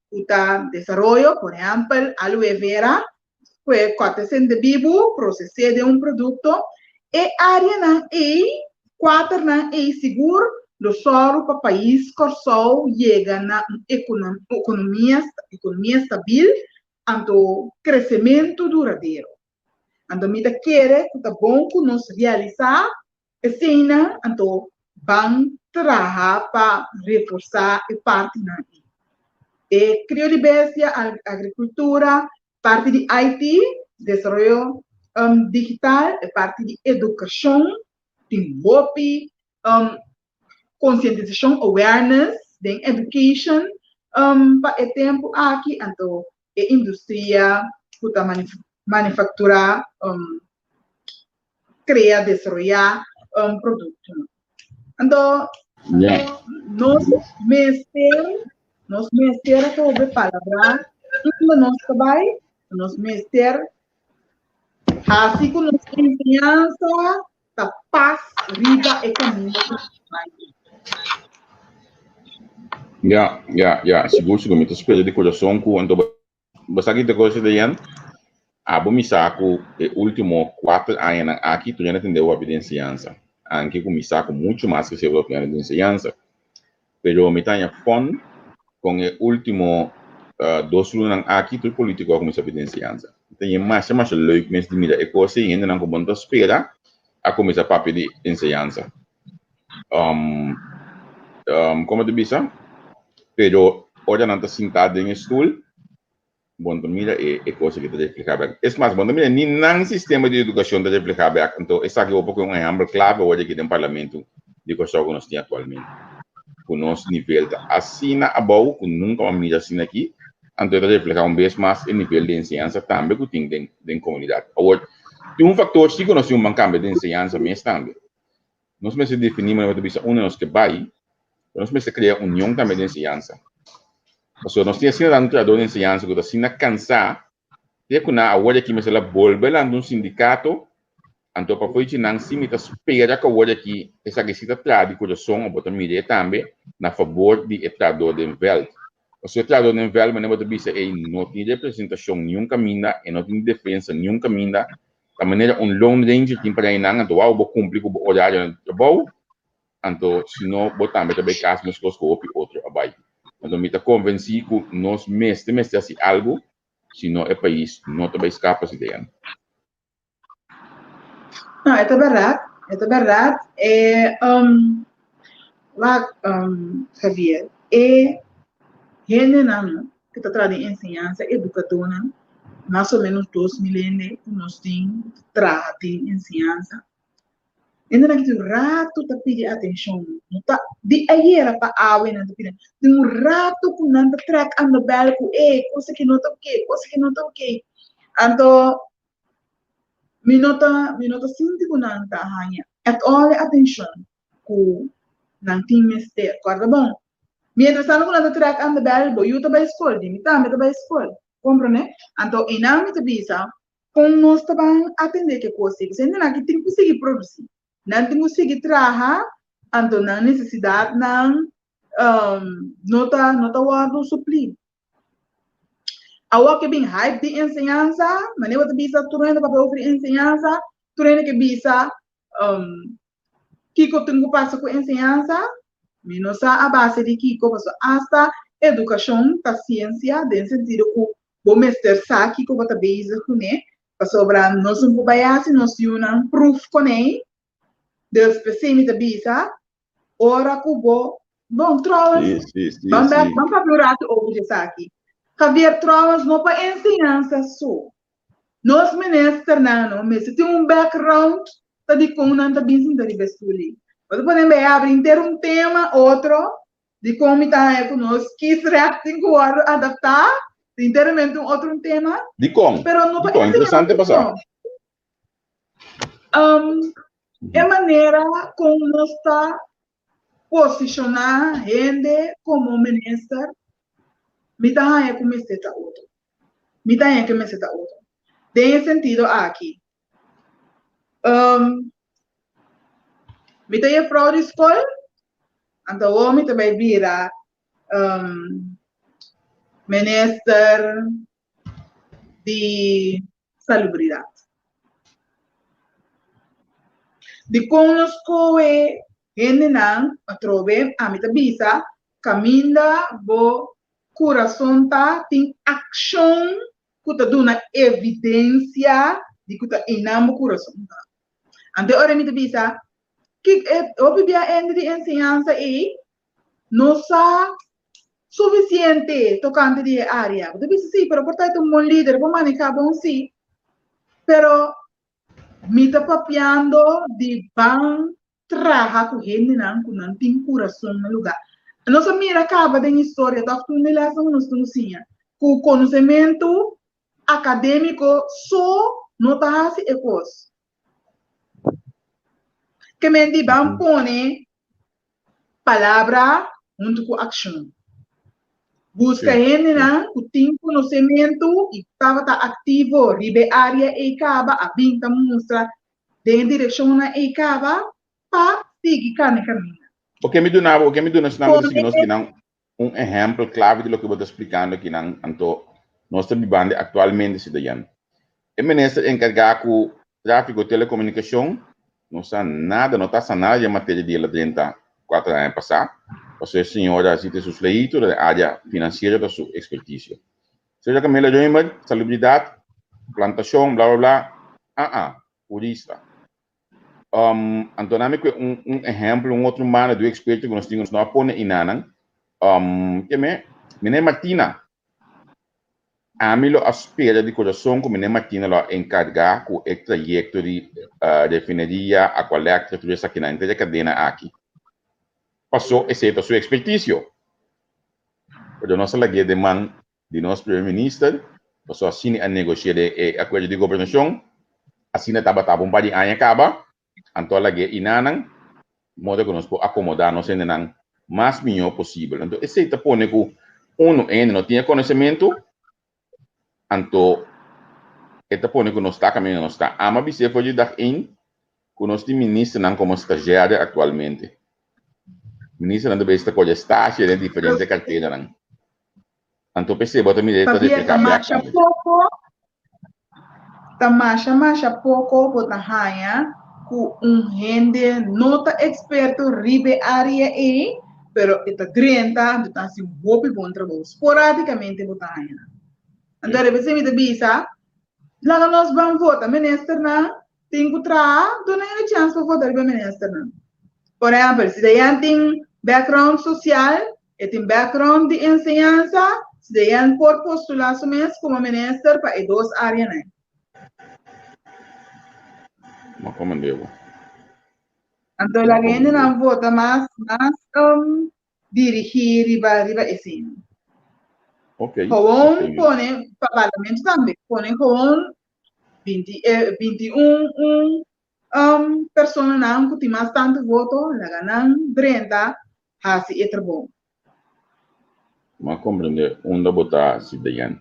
Speaker 2: ku ta desaroyo, por ehèmpel, aloe vera, ku e kòrta esei bibu, proses'é den un produkto. E áreanan ei, kuaternan ei sigur lo sòru pa pais Kòrsou yega na un ekonomia ekonomia stabil anto kresementu duradero. Anto mi ta kere ku ta bon ku nos realisá eseinan, anto ban traha pa reforsá e partinan ei. E krio di bestia, agrikultura, parti di IT, desaroyo digital, e parti di edukashon, tin hopi konsientisashon, awareness, den education pa e tempu aki, anto e industria ku ta manufakturá, krea, desaroyá produktonan. Anto nos mester, nos mester atrobe palabrá unda nos ta bai, nos mester hasi ku nos enseñansa ta pas riba e kaminda ku nos bai.
Speaker 1: Ja, ja, ja, sigur, sigur. Mi ta spera di corazon cu anto bo sa ki ta cosa de yen? Abo mi sa cu e ultimo cuater añanan aki tur hende a tende hopi di enseñansa. Anke cu mi sa cu mucho mas ke sebo hopi hende di enseñansa. Pero mi ta haña fon con e ultimo dos lunanan aki tur politico a cuminsa pidi enseñansa. Mi ta haña masha masha leuk mes di mira e cos ei, hendenan cu bo no ta spera a cuminsa papia di enseñansa. Um, um, como te bisa? Pero ora nan ta sintá den e stoel, bon ta mira e, e cosa que ta reflejá bek. Es mas, bon ta mira ni nan sistema di educacion ta reflejá bek. Anto, esaki hopi ku un ehempel clave ora aki den parlamento di Kòrsou ku nos tin actualmente. Ku nos nivel ta asina abou ku nunca a mira asina aki. Anto e ta reflejá un bes mas e nivel di enseñansa tambe ku tin den, den comunidad. Awor, tin un factor si ku nos tin un ban cambia den enseñansa mes tambe. Nos mester definí manera bo ta bisa unda nos ke bai, pero nos mester krea union tambe den enseñansa. Pasobra nos tin asina tantu trahadó den enseñansa ku ta asina kansá, te ku nan awor aki mester la bolbe lanta un sindikato, anto pa fo'i nan si mi ta spera ku awor aki esaki si ta traha di kurason, bo ta mir'é tambe na fabor di e trahadó den vèlt. Pasobra e trahadó den vèlt manera bo ta bisa ei no tin representashon niun kaminda, e no tin defensa niun kaminda, Ta manera un lone ranger tin para einan, anto wou bo cumpli cu bo horario na trabou, anto si no bo tambe ta bay cas mescos cu hopi otro a bay. Anto mi ta convenci cu nos mester mester haci algo, si no e pais no ta bay scapa si dean.
Speaker 2: No, e ta berdad, e ta berdad. E, um, wak, um, Javier, e hendenan no, ku ta traha den enseñansa, edukadónan, mas o ménos 2000 hende ku nos tin ku ta traha den enseñansa. Hendenan ki tin un ratu ta pidi atenshon, no ta di ayera pa awe nan ta pidi, tin un ratu ku nan ta trèk aan de bèl ku e kos aki no ta oke, kos aki no ta oke. Anto mi no ta mi no ta sinti ku nan ta haña at all e atenshon ku nan tin mester. Kòrda bon, mientras tanto ku nan ta trèk aan de bèl, bo yu ta bai skol, di mi tambe ta bai skol. Komprendé? Anto einan mi ta bisa kon nos ta ban atendé ku e kos ei. Pasobra hendenan aki tin ku sigui produsí, nan tin ku sigui traha, anto nan nesesidatnan no ta no ta wòrdu suplí. Awor ke bin hype di enseñansa, manera bo ta bisa tur hende papia over di enseñansa, tur hende ke bisa kiko tin ku pasa ku enseñansa, mi no sa a base di kiko, pasobra asta edukashon ta siensia den sentido ku bo mester sa kiko bo ta bezig kuné, pasobra nos no por bai hasi nos yunan pruf kuné, dus p'esei mi ta bisa ora ku bo bon trouwens
Speaker 1: Sí, sí, sí,
Speaker 2: ban bek
Speaker 1: sí.
Speaker 2: ban papia un ratu over di esaki Javier trouwens no pa enseñansa so nos ministernan no mester tin un background ta dikon nan ta bin sinta riba e stoel ei bo ta pone bay abri henter un tema otro dikon mi ta haña ku nos kiesrecht tin ku wòrdu adaptá hinteramente un otro un tema
Speaker 1: Dikon?
Speaker 2: pero no pa
Speaker 1: Dikon? Interesante
Speaker 2: enseñansa
Speaker 1: pa sa.
Speaker 2: so Um, e manera kon nos ta posishoná hende komo minister, mi ta haña ku mester ta otro. Mi ta haña ku mester ta otro. Den e sentido aki, um, mi ta jefrou di skol, anto awor mi ta bai bira um, minister di salubridat. Dikon nos kohe hendenan atrobe? Ami ta bisa, kaminda bo kurason ta, tin akshon ku ta duna evidensia di ku ta einan bo kurason ta. Anto e ora mi ta bisa, hopi bia hende di enseñansa ei no sa sufisiente tokante di e área. Bo ta bisa sí, pero por ta e ta un bon lider, e por manehá bon sí. Pero mi ta papiando di ban traha ku hendenan ku nan tin kurason na lugá. Nos a mira kaba den historia, tòg tur di lèsnan ku nos tin siña, ku konosementu akadémiko so no ta hasi e kos. Ke men di ban pone palabra huntu ku akshon. Buska hendenan ku tin konosementu i tabata aktivo riba e área ei kaba a bin ta mustra den e direkshonnan ei kaba pa sigui kana e kaminda.
Speaker 1: Oke mi duna bo, oke mi duna esnan ku ta sigui nos kinan. Un ehèmpel klave di loke bo ta splikando akinan anto nos ta bibando aktualmente si Dayan. E minister enkargá ku tráfiko telekomunikashon no sa nada, no ta sa nada di e materia di el a drenta kuater aña pasá, pasobra e señora Zita Susleito ta den área finansiero ta su ekspertisio. Señora Camila Römer, salubridat, plantashon, bla bla bla, aa, hurista. Um, anto nami ku un, un ehempel, un otro mano di experto ku nos tin, nos no a pone inanan. Um, ke me, Meneer Martina, ami lo a spera di corazon ku Meneer Martina lo a encarga ku e trayecto di uh, refineria, Aqualectra, tur esakinan, henter e cadena aki. Paso esei ta su experticio. Pero nos a lag'é den man di nos primer minister, pasobra asina a negocia den e acuerdo di gobernacion, asina tabata un par di aña caba, anto a lag'é inanan, modo cu nos por acomoda nos hendenan mas miho posibel. Anto esey ta pone cu uno, e hende no tin e conocemento, anto e ta pone cu nos ta caminda nos ta. Ama bis'é for di dag een cu nos tin ministernan como stagiario actualmente. Ministernan ta bes ta coge stage den diferente carteranan. Anto p'esei bo ta mira e ta
Speaker 2: Pabia
Speaker 1: repliká
Speaker 2: ta
Speaker 1: bèk
Speaker 2: masha
Speaker 1: tambe.
Speaker 2: poko, ta masha masha poko bo ta haña ku un hende no ta eksperto riba e área ei, pero e ta drenta anto ta hasi un hopi bon trabou. Sporadikamente bo ta haña nan. Anto riba esei mi ta bisa, laga nos ban vota ministernan Tin ku traha, duna hende chèns pa vota riba ministernan. Por ehèmpel, si Dayan tin background sosial, e tin background di enseñansa, si Dayan por postulá su mes komo minister pa e dos áreanan.
Speaker 1: Ma komand'é bo.
Speaker 2: Anto
Speaker 1: Ma
Speaker 2: laga
Speaker 1: komand'é
Speaker 2: hendenan
Speaker 1: bo.
Speaker 2: vota mas mas dirigí riba riba esei.
Speaker 1: Ok,
Speaker 2: Gewoon
Speaker 1: ok.
Speaker 2: pone pa parlamento tambe, pone gewoon 20, eh, 21 un, um, personanan ku tin mas tantu voto, laga nan drenta hasi e trabou.
Speaker 1: M'a comprende unda bo ta, Sideyan.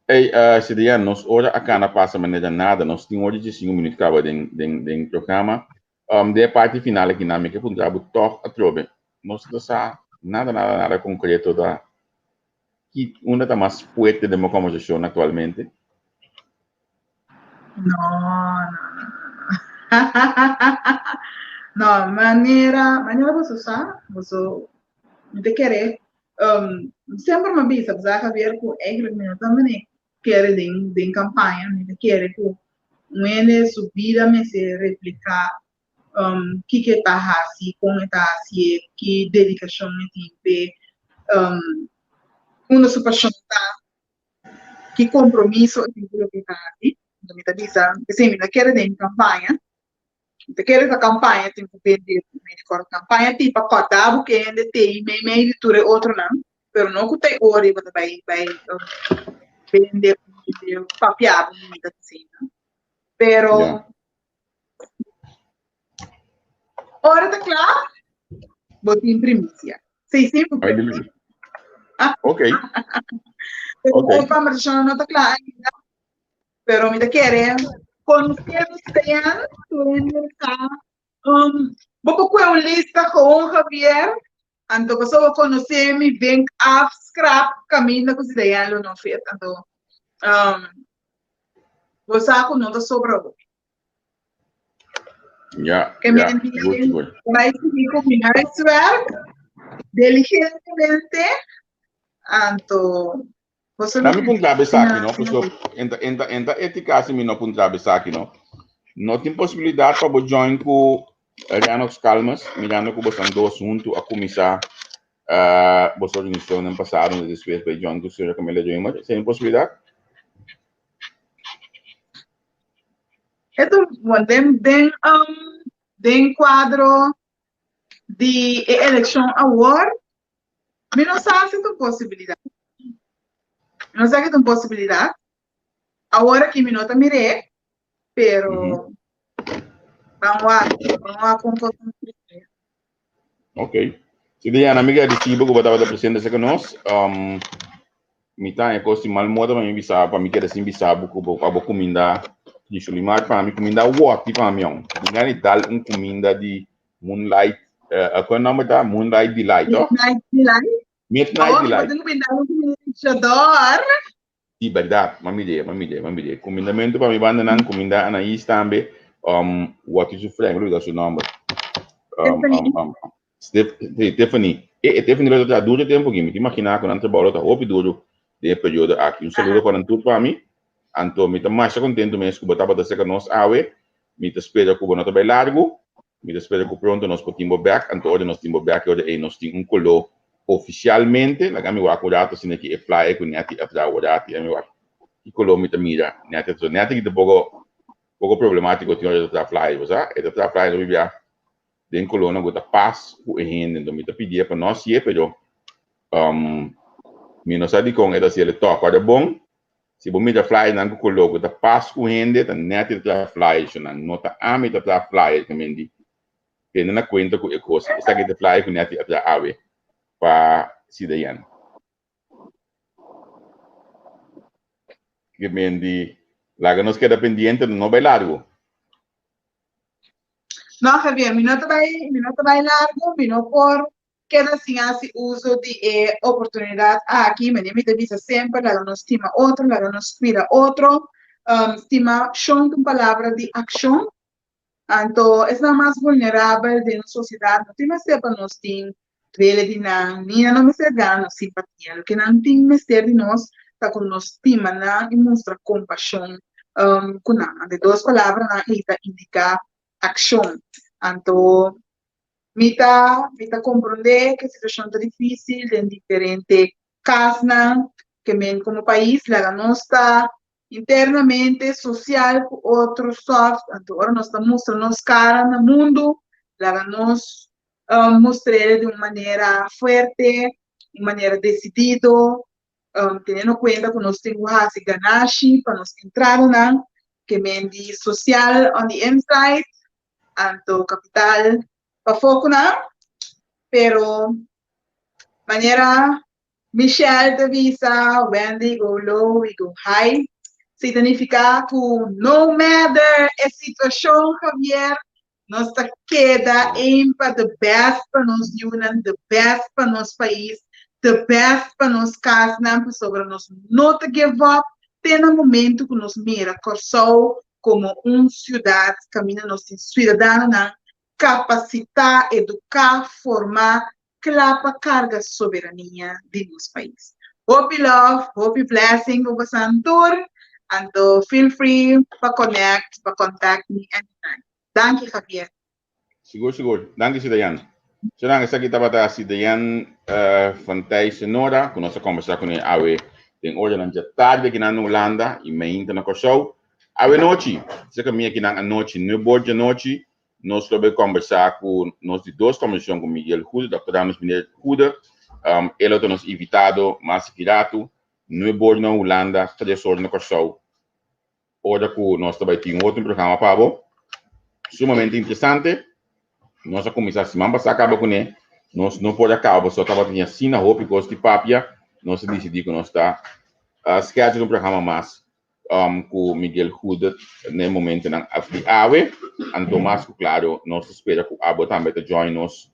Speaker 1: Ey, uh, Sideyan, nos ora a cana pasa manera nada. Nos tin ora di cinco minuut caba den, den, den programa. Um, den e parti final aki nan, mi ke puntra bo toch atrobe. Nos no ta sa nada, nada, nada concreto ta ki unda ta mas fuerte den bo conversacion actualmente?
Speaker 2: No, no, no, no. No, manera, manera boso sa, boso, mi ta kere, um, semper mi a bisa, bo sa Javier, ku eigenlijk mi no ta mane kere den, den campaña, mi ta kere ku un hende su bida mester replica um, kiko e ta hasi, kon e ta hasié, ki dedikashon e tin p'e, um, unda su pashon ta, ki kompromiso e tin ku loke e ta hasi. Enton mi ta bisa, p'esei mi no kere den kampaña, mi ta kere ta kampaña tin ku bende mi di kòrda kampaña tin pa kòrda bo ku e hende t'ei meimei di tur e otronan, pero no ku ta e ora ei bo ta bai bai bende papia bo bunita asina. Pero
Speaker 1: Ya.
Speaker 2: Ora ta kla, bo tin primisia. Sí, sí,
Speaker 1: Ay, dili. Ok.
Speaker 2: Pero
Speaker 1: Ok.
Speaker 2: e conversacion no ta kla ainda. Pero mi ta kere conociendo Stan, tur sa, um, bo por kue un lista gewoon, Javier, anto paso bo conoce mi vink af, scrap, caminda cu si Dayan lo no fit. Anto, um, bo sa cu no ta sobra hopi.
Speaker 1: Ja,
Speaker 2: Que me
Speaker 1: ja, sigur, sigur.
Speaker 2: bai sigui ku mi huiswerk diligentemente. Anto, boso
Speaker 1: Dami puntra besaki, no?
Speaker 2: Sina-
Speaker 1: Paso, enta, enta, enta etika si mi no puntra besaki, no? No tin posibilidad pa bo join ku Renox Calmes, mirando ku bosan dos huntu a kuminsá uh, boso organisacion en pasado, en despues bai join ku señora Camila Römer. Esei un posibilidad?
Speaker 2: E ta bon, den, den, um, den kuadro di e elekshon awor, mi no sa si ta un posibilidat. Mi no sa ki ta un posibilidat. Awor aki mi no ta mir'é, pero mm -hmm. ban wak, ban wak kon kos ta trese.
Speaker 1: Ok. Si Diana, mi gradisibo ku bo tabata presente cerca nos. Um, mi ta e kos di mal moda pa mi bisa, pa mi keda sin bisa bo ku bo, pa bo kuminda di Shulimar pa mi kuminda wòti pa mi on. Mi gana di dal un kuminda di Moonlight, uh, kon nomber ta? Moonlight Delight, oh?
Speaker 2: Moonlight Delight.
Speaker 1: Midnight
Speaker 2: Awor
Speaker 1: Delight.
Speaker 2: bo tin kuminda un kuminshador.
Speaker 1: Di bèrdat, m'a mir'é, m'a mir'é, m'a mir'é. Kumindamentu pa mi bandanan, kuminda Anaís tambe. Um, wòt su frèn, mi olbidá su nòmber. Um,
Speaker 2: Tiffany.
Speaker 1: um, um, Stef, sí, Tiffany. E, e Tiffany lo ta traha duru tempu aki. Mi ta imaginá ku nan trabou lo ta hopi duru den e periodo aki. Un saludo pa nan tur pa mi. Anto mi ta masha kontentu mes ku bo tabata serka nos awe. Mi ta spera ku bo no ta bai largu. Mi ta spera ku pronto nos por tin bo bèk. Anto ora nos tin bo bèk, e ora ei nos tin un koló ofisialmente. Laga mi wak un ratu asina ki e flyer ku Netty a traha awor aki. Laga mi wak ki koló mi ta mira. Netty a traha. Netty ki ta poko poko problemátiko tin ora e ta traha flyer, bo sa. E ta traha flyer hopi bia den kolónan ku ta pas ku e hende. Anto mi ta pidié pa no hasié, pero mi no sa dikon e ta hasié. El tòg ora bon. Si bo mira flyernan ku koló ku ta pas ku hende, ta nèt i ta traha flyer shonnan. No ta ami ta traha flyer ta men di tene na kuenta ku e kos. Esaki ta flyer ku nèt i a traha awe pa CDN. Ke men di laga nos keda pendiente, no bai largu.
Speaker 2: No, Javier, mi no ta bai, mi no ta bai largu, mi no por Keda sin hasi uso di e oportunidat aki, manera mi ta bisa semper, laga nos stima otro, laga nos cuida otro. Stimashon ta un palabra di akshon. Anto esnan mas vulnerabel den nos sosiedat no tin mester pa nos tin duele di nan, ni nan no mester gana nos simpatia. Loke nan tin mester di nos ta ku nos stima nan i mustra kompashon ku nan. Anto e dos palabranan ei ta indiká akshon. Anto Mi ta mi ta komprondé ku e situashon ta difísil den diferente kasnan, ke men komo pais laga nos ta internamente sosial ku otro sòft, anto ora nos ta mustra nos kara na mundu, laga nos mustr'é di un manera fuerte, un manera desidido, teniendo kuenta ku nos tin ku hasi ganashi pa nos entradanan, ke men di sosial on the inside, anto kapital pafó ku nan, pero manera Michelle ta bisa when they go low we go high, si ta nifiká ku no matter e situashon Javier, nos ta keda aim pa the best pa nos yunan, the best pa nos pais, the best pa nos kasnan pasobra nos no ta give up te na momento ku nos mira Kòrsou komo un siudat kaminda nos tin siudadanonan kapasitá, eduká, formá, kla pa karga soberania di nos pais. Hopi love, hopi blessing pa bosan tur, anto feel free pa connect, pa contact mi anytime. Danki Javier.
Speaker 1: Sigur sigur. Danki Sidayan. Señornan esaki tabata Sidayan van Thijs Nora ku nos a kombersá kuné awe den oranan dja tardi akinan na Hulanda i meinta na Kòrsou. Awe nochi, serka mi akinan anochi nuebe or djanochi, nos lo bai kombersá ku nos di dos kombersashon ku Miguel Goede, Dòkter Ramos Miguel Goede. E lo ta nos invitado mas aki ratu, nuebe or na Hulanda, tres or na Kòrsou. Ora ku nos ta bai tin otro programa pa bo, sumamente interesante. Nos a kuminsá siman pasá kaba kuné. Nos no por a kaba pasobra tabatin asina hopi kos di papia. Nos a disidí ku nos ta schedule un programa mas ku Miguel Goedert na e momentonan di awe. Anto mas ku klaro nos ta spera ku abo tambe ta join nos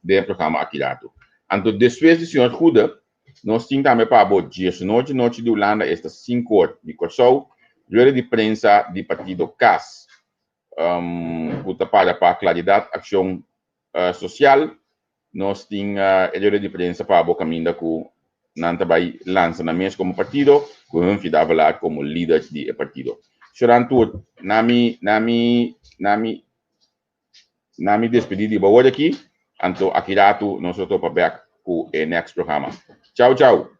Speaker 1: den e programa aki ratu. Anto despues di señor Goedert Nos tin tambe pa bo diesnochi nochi di Hulanda esta sinku or di Kòrsou, rueda di prensa di partido cas ku ta para pa Klaridat Akshon Sosial. Nos tin e rueda di prensa pa bo kaminda ku nan ta bai lansa nan mes komo partido ku Humphrey Davelaar komo lider di e partido. Shoran tur, na mi na mi na mi Na mi despedí di bo awor aki, anto aki ratu nos lo topa bek ku e next programa. Chau chau!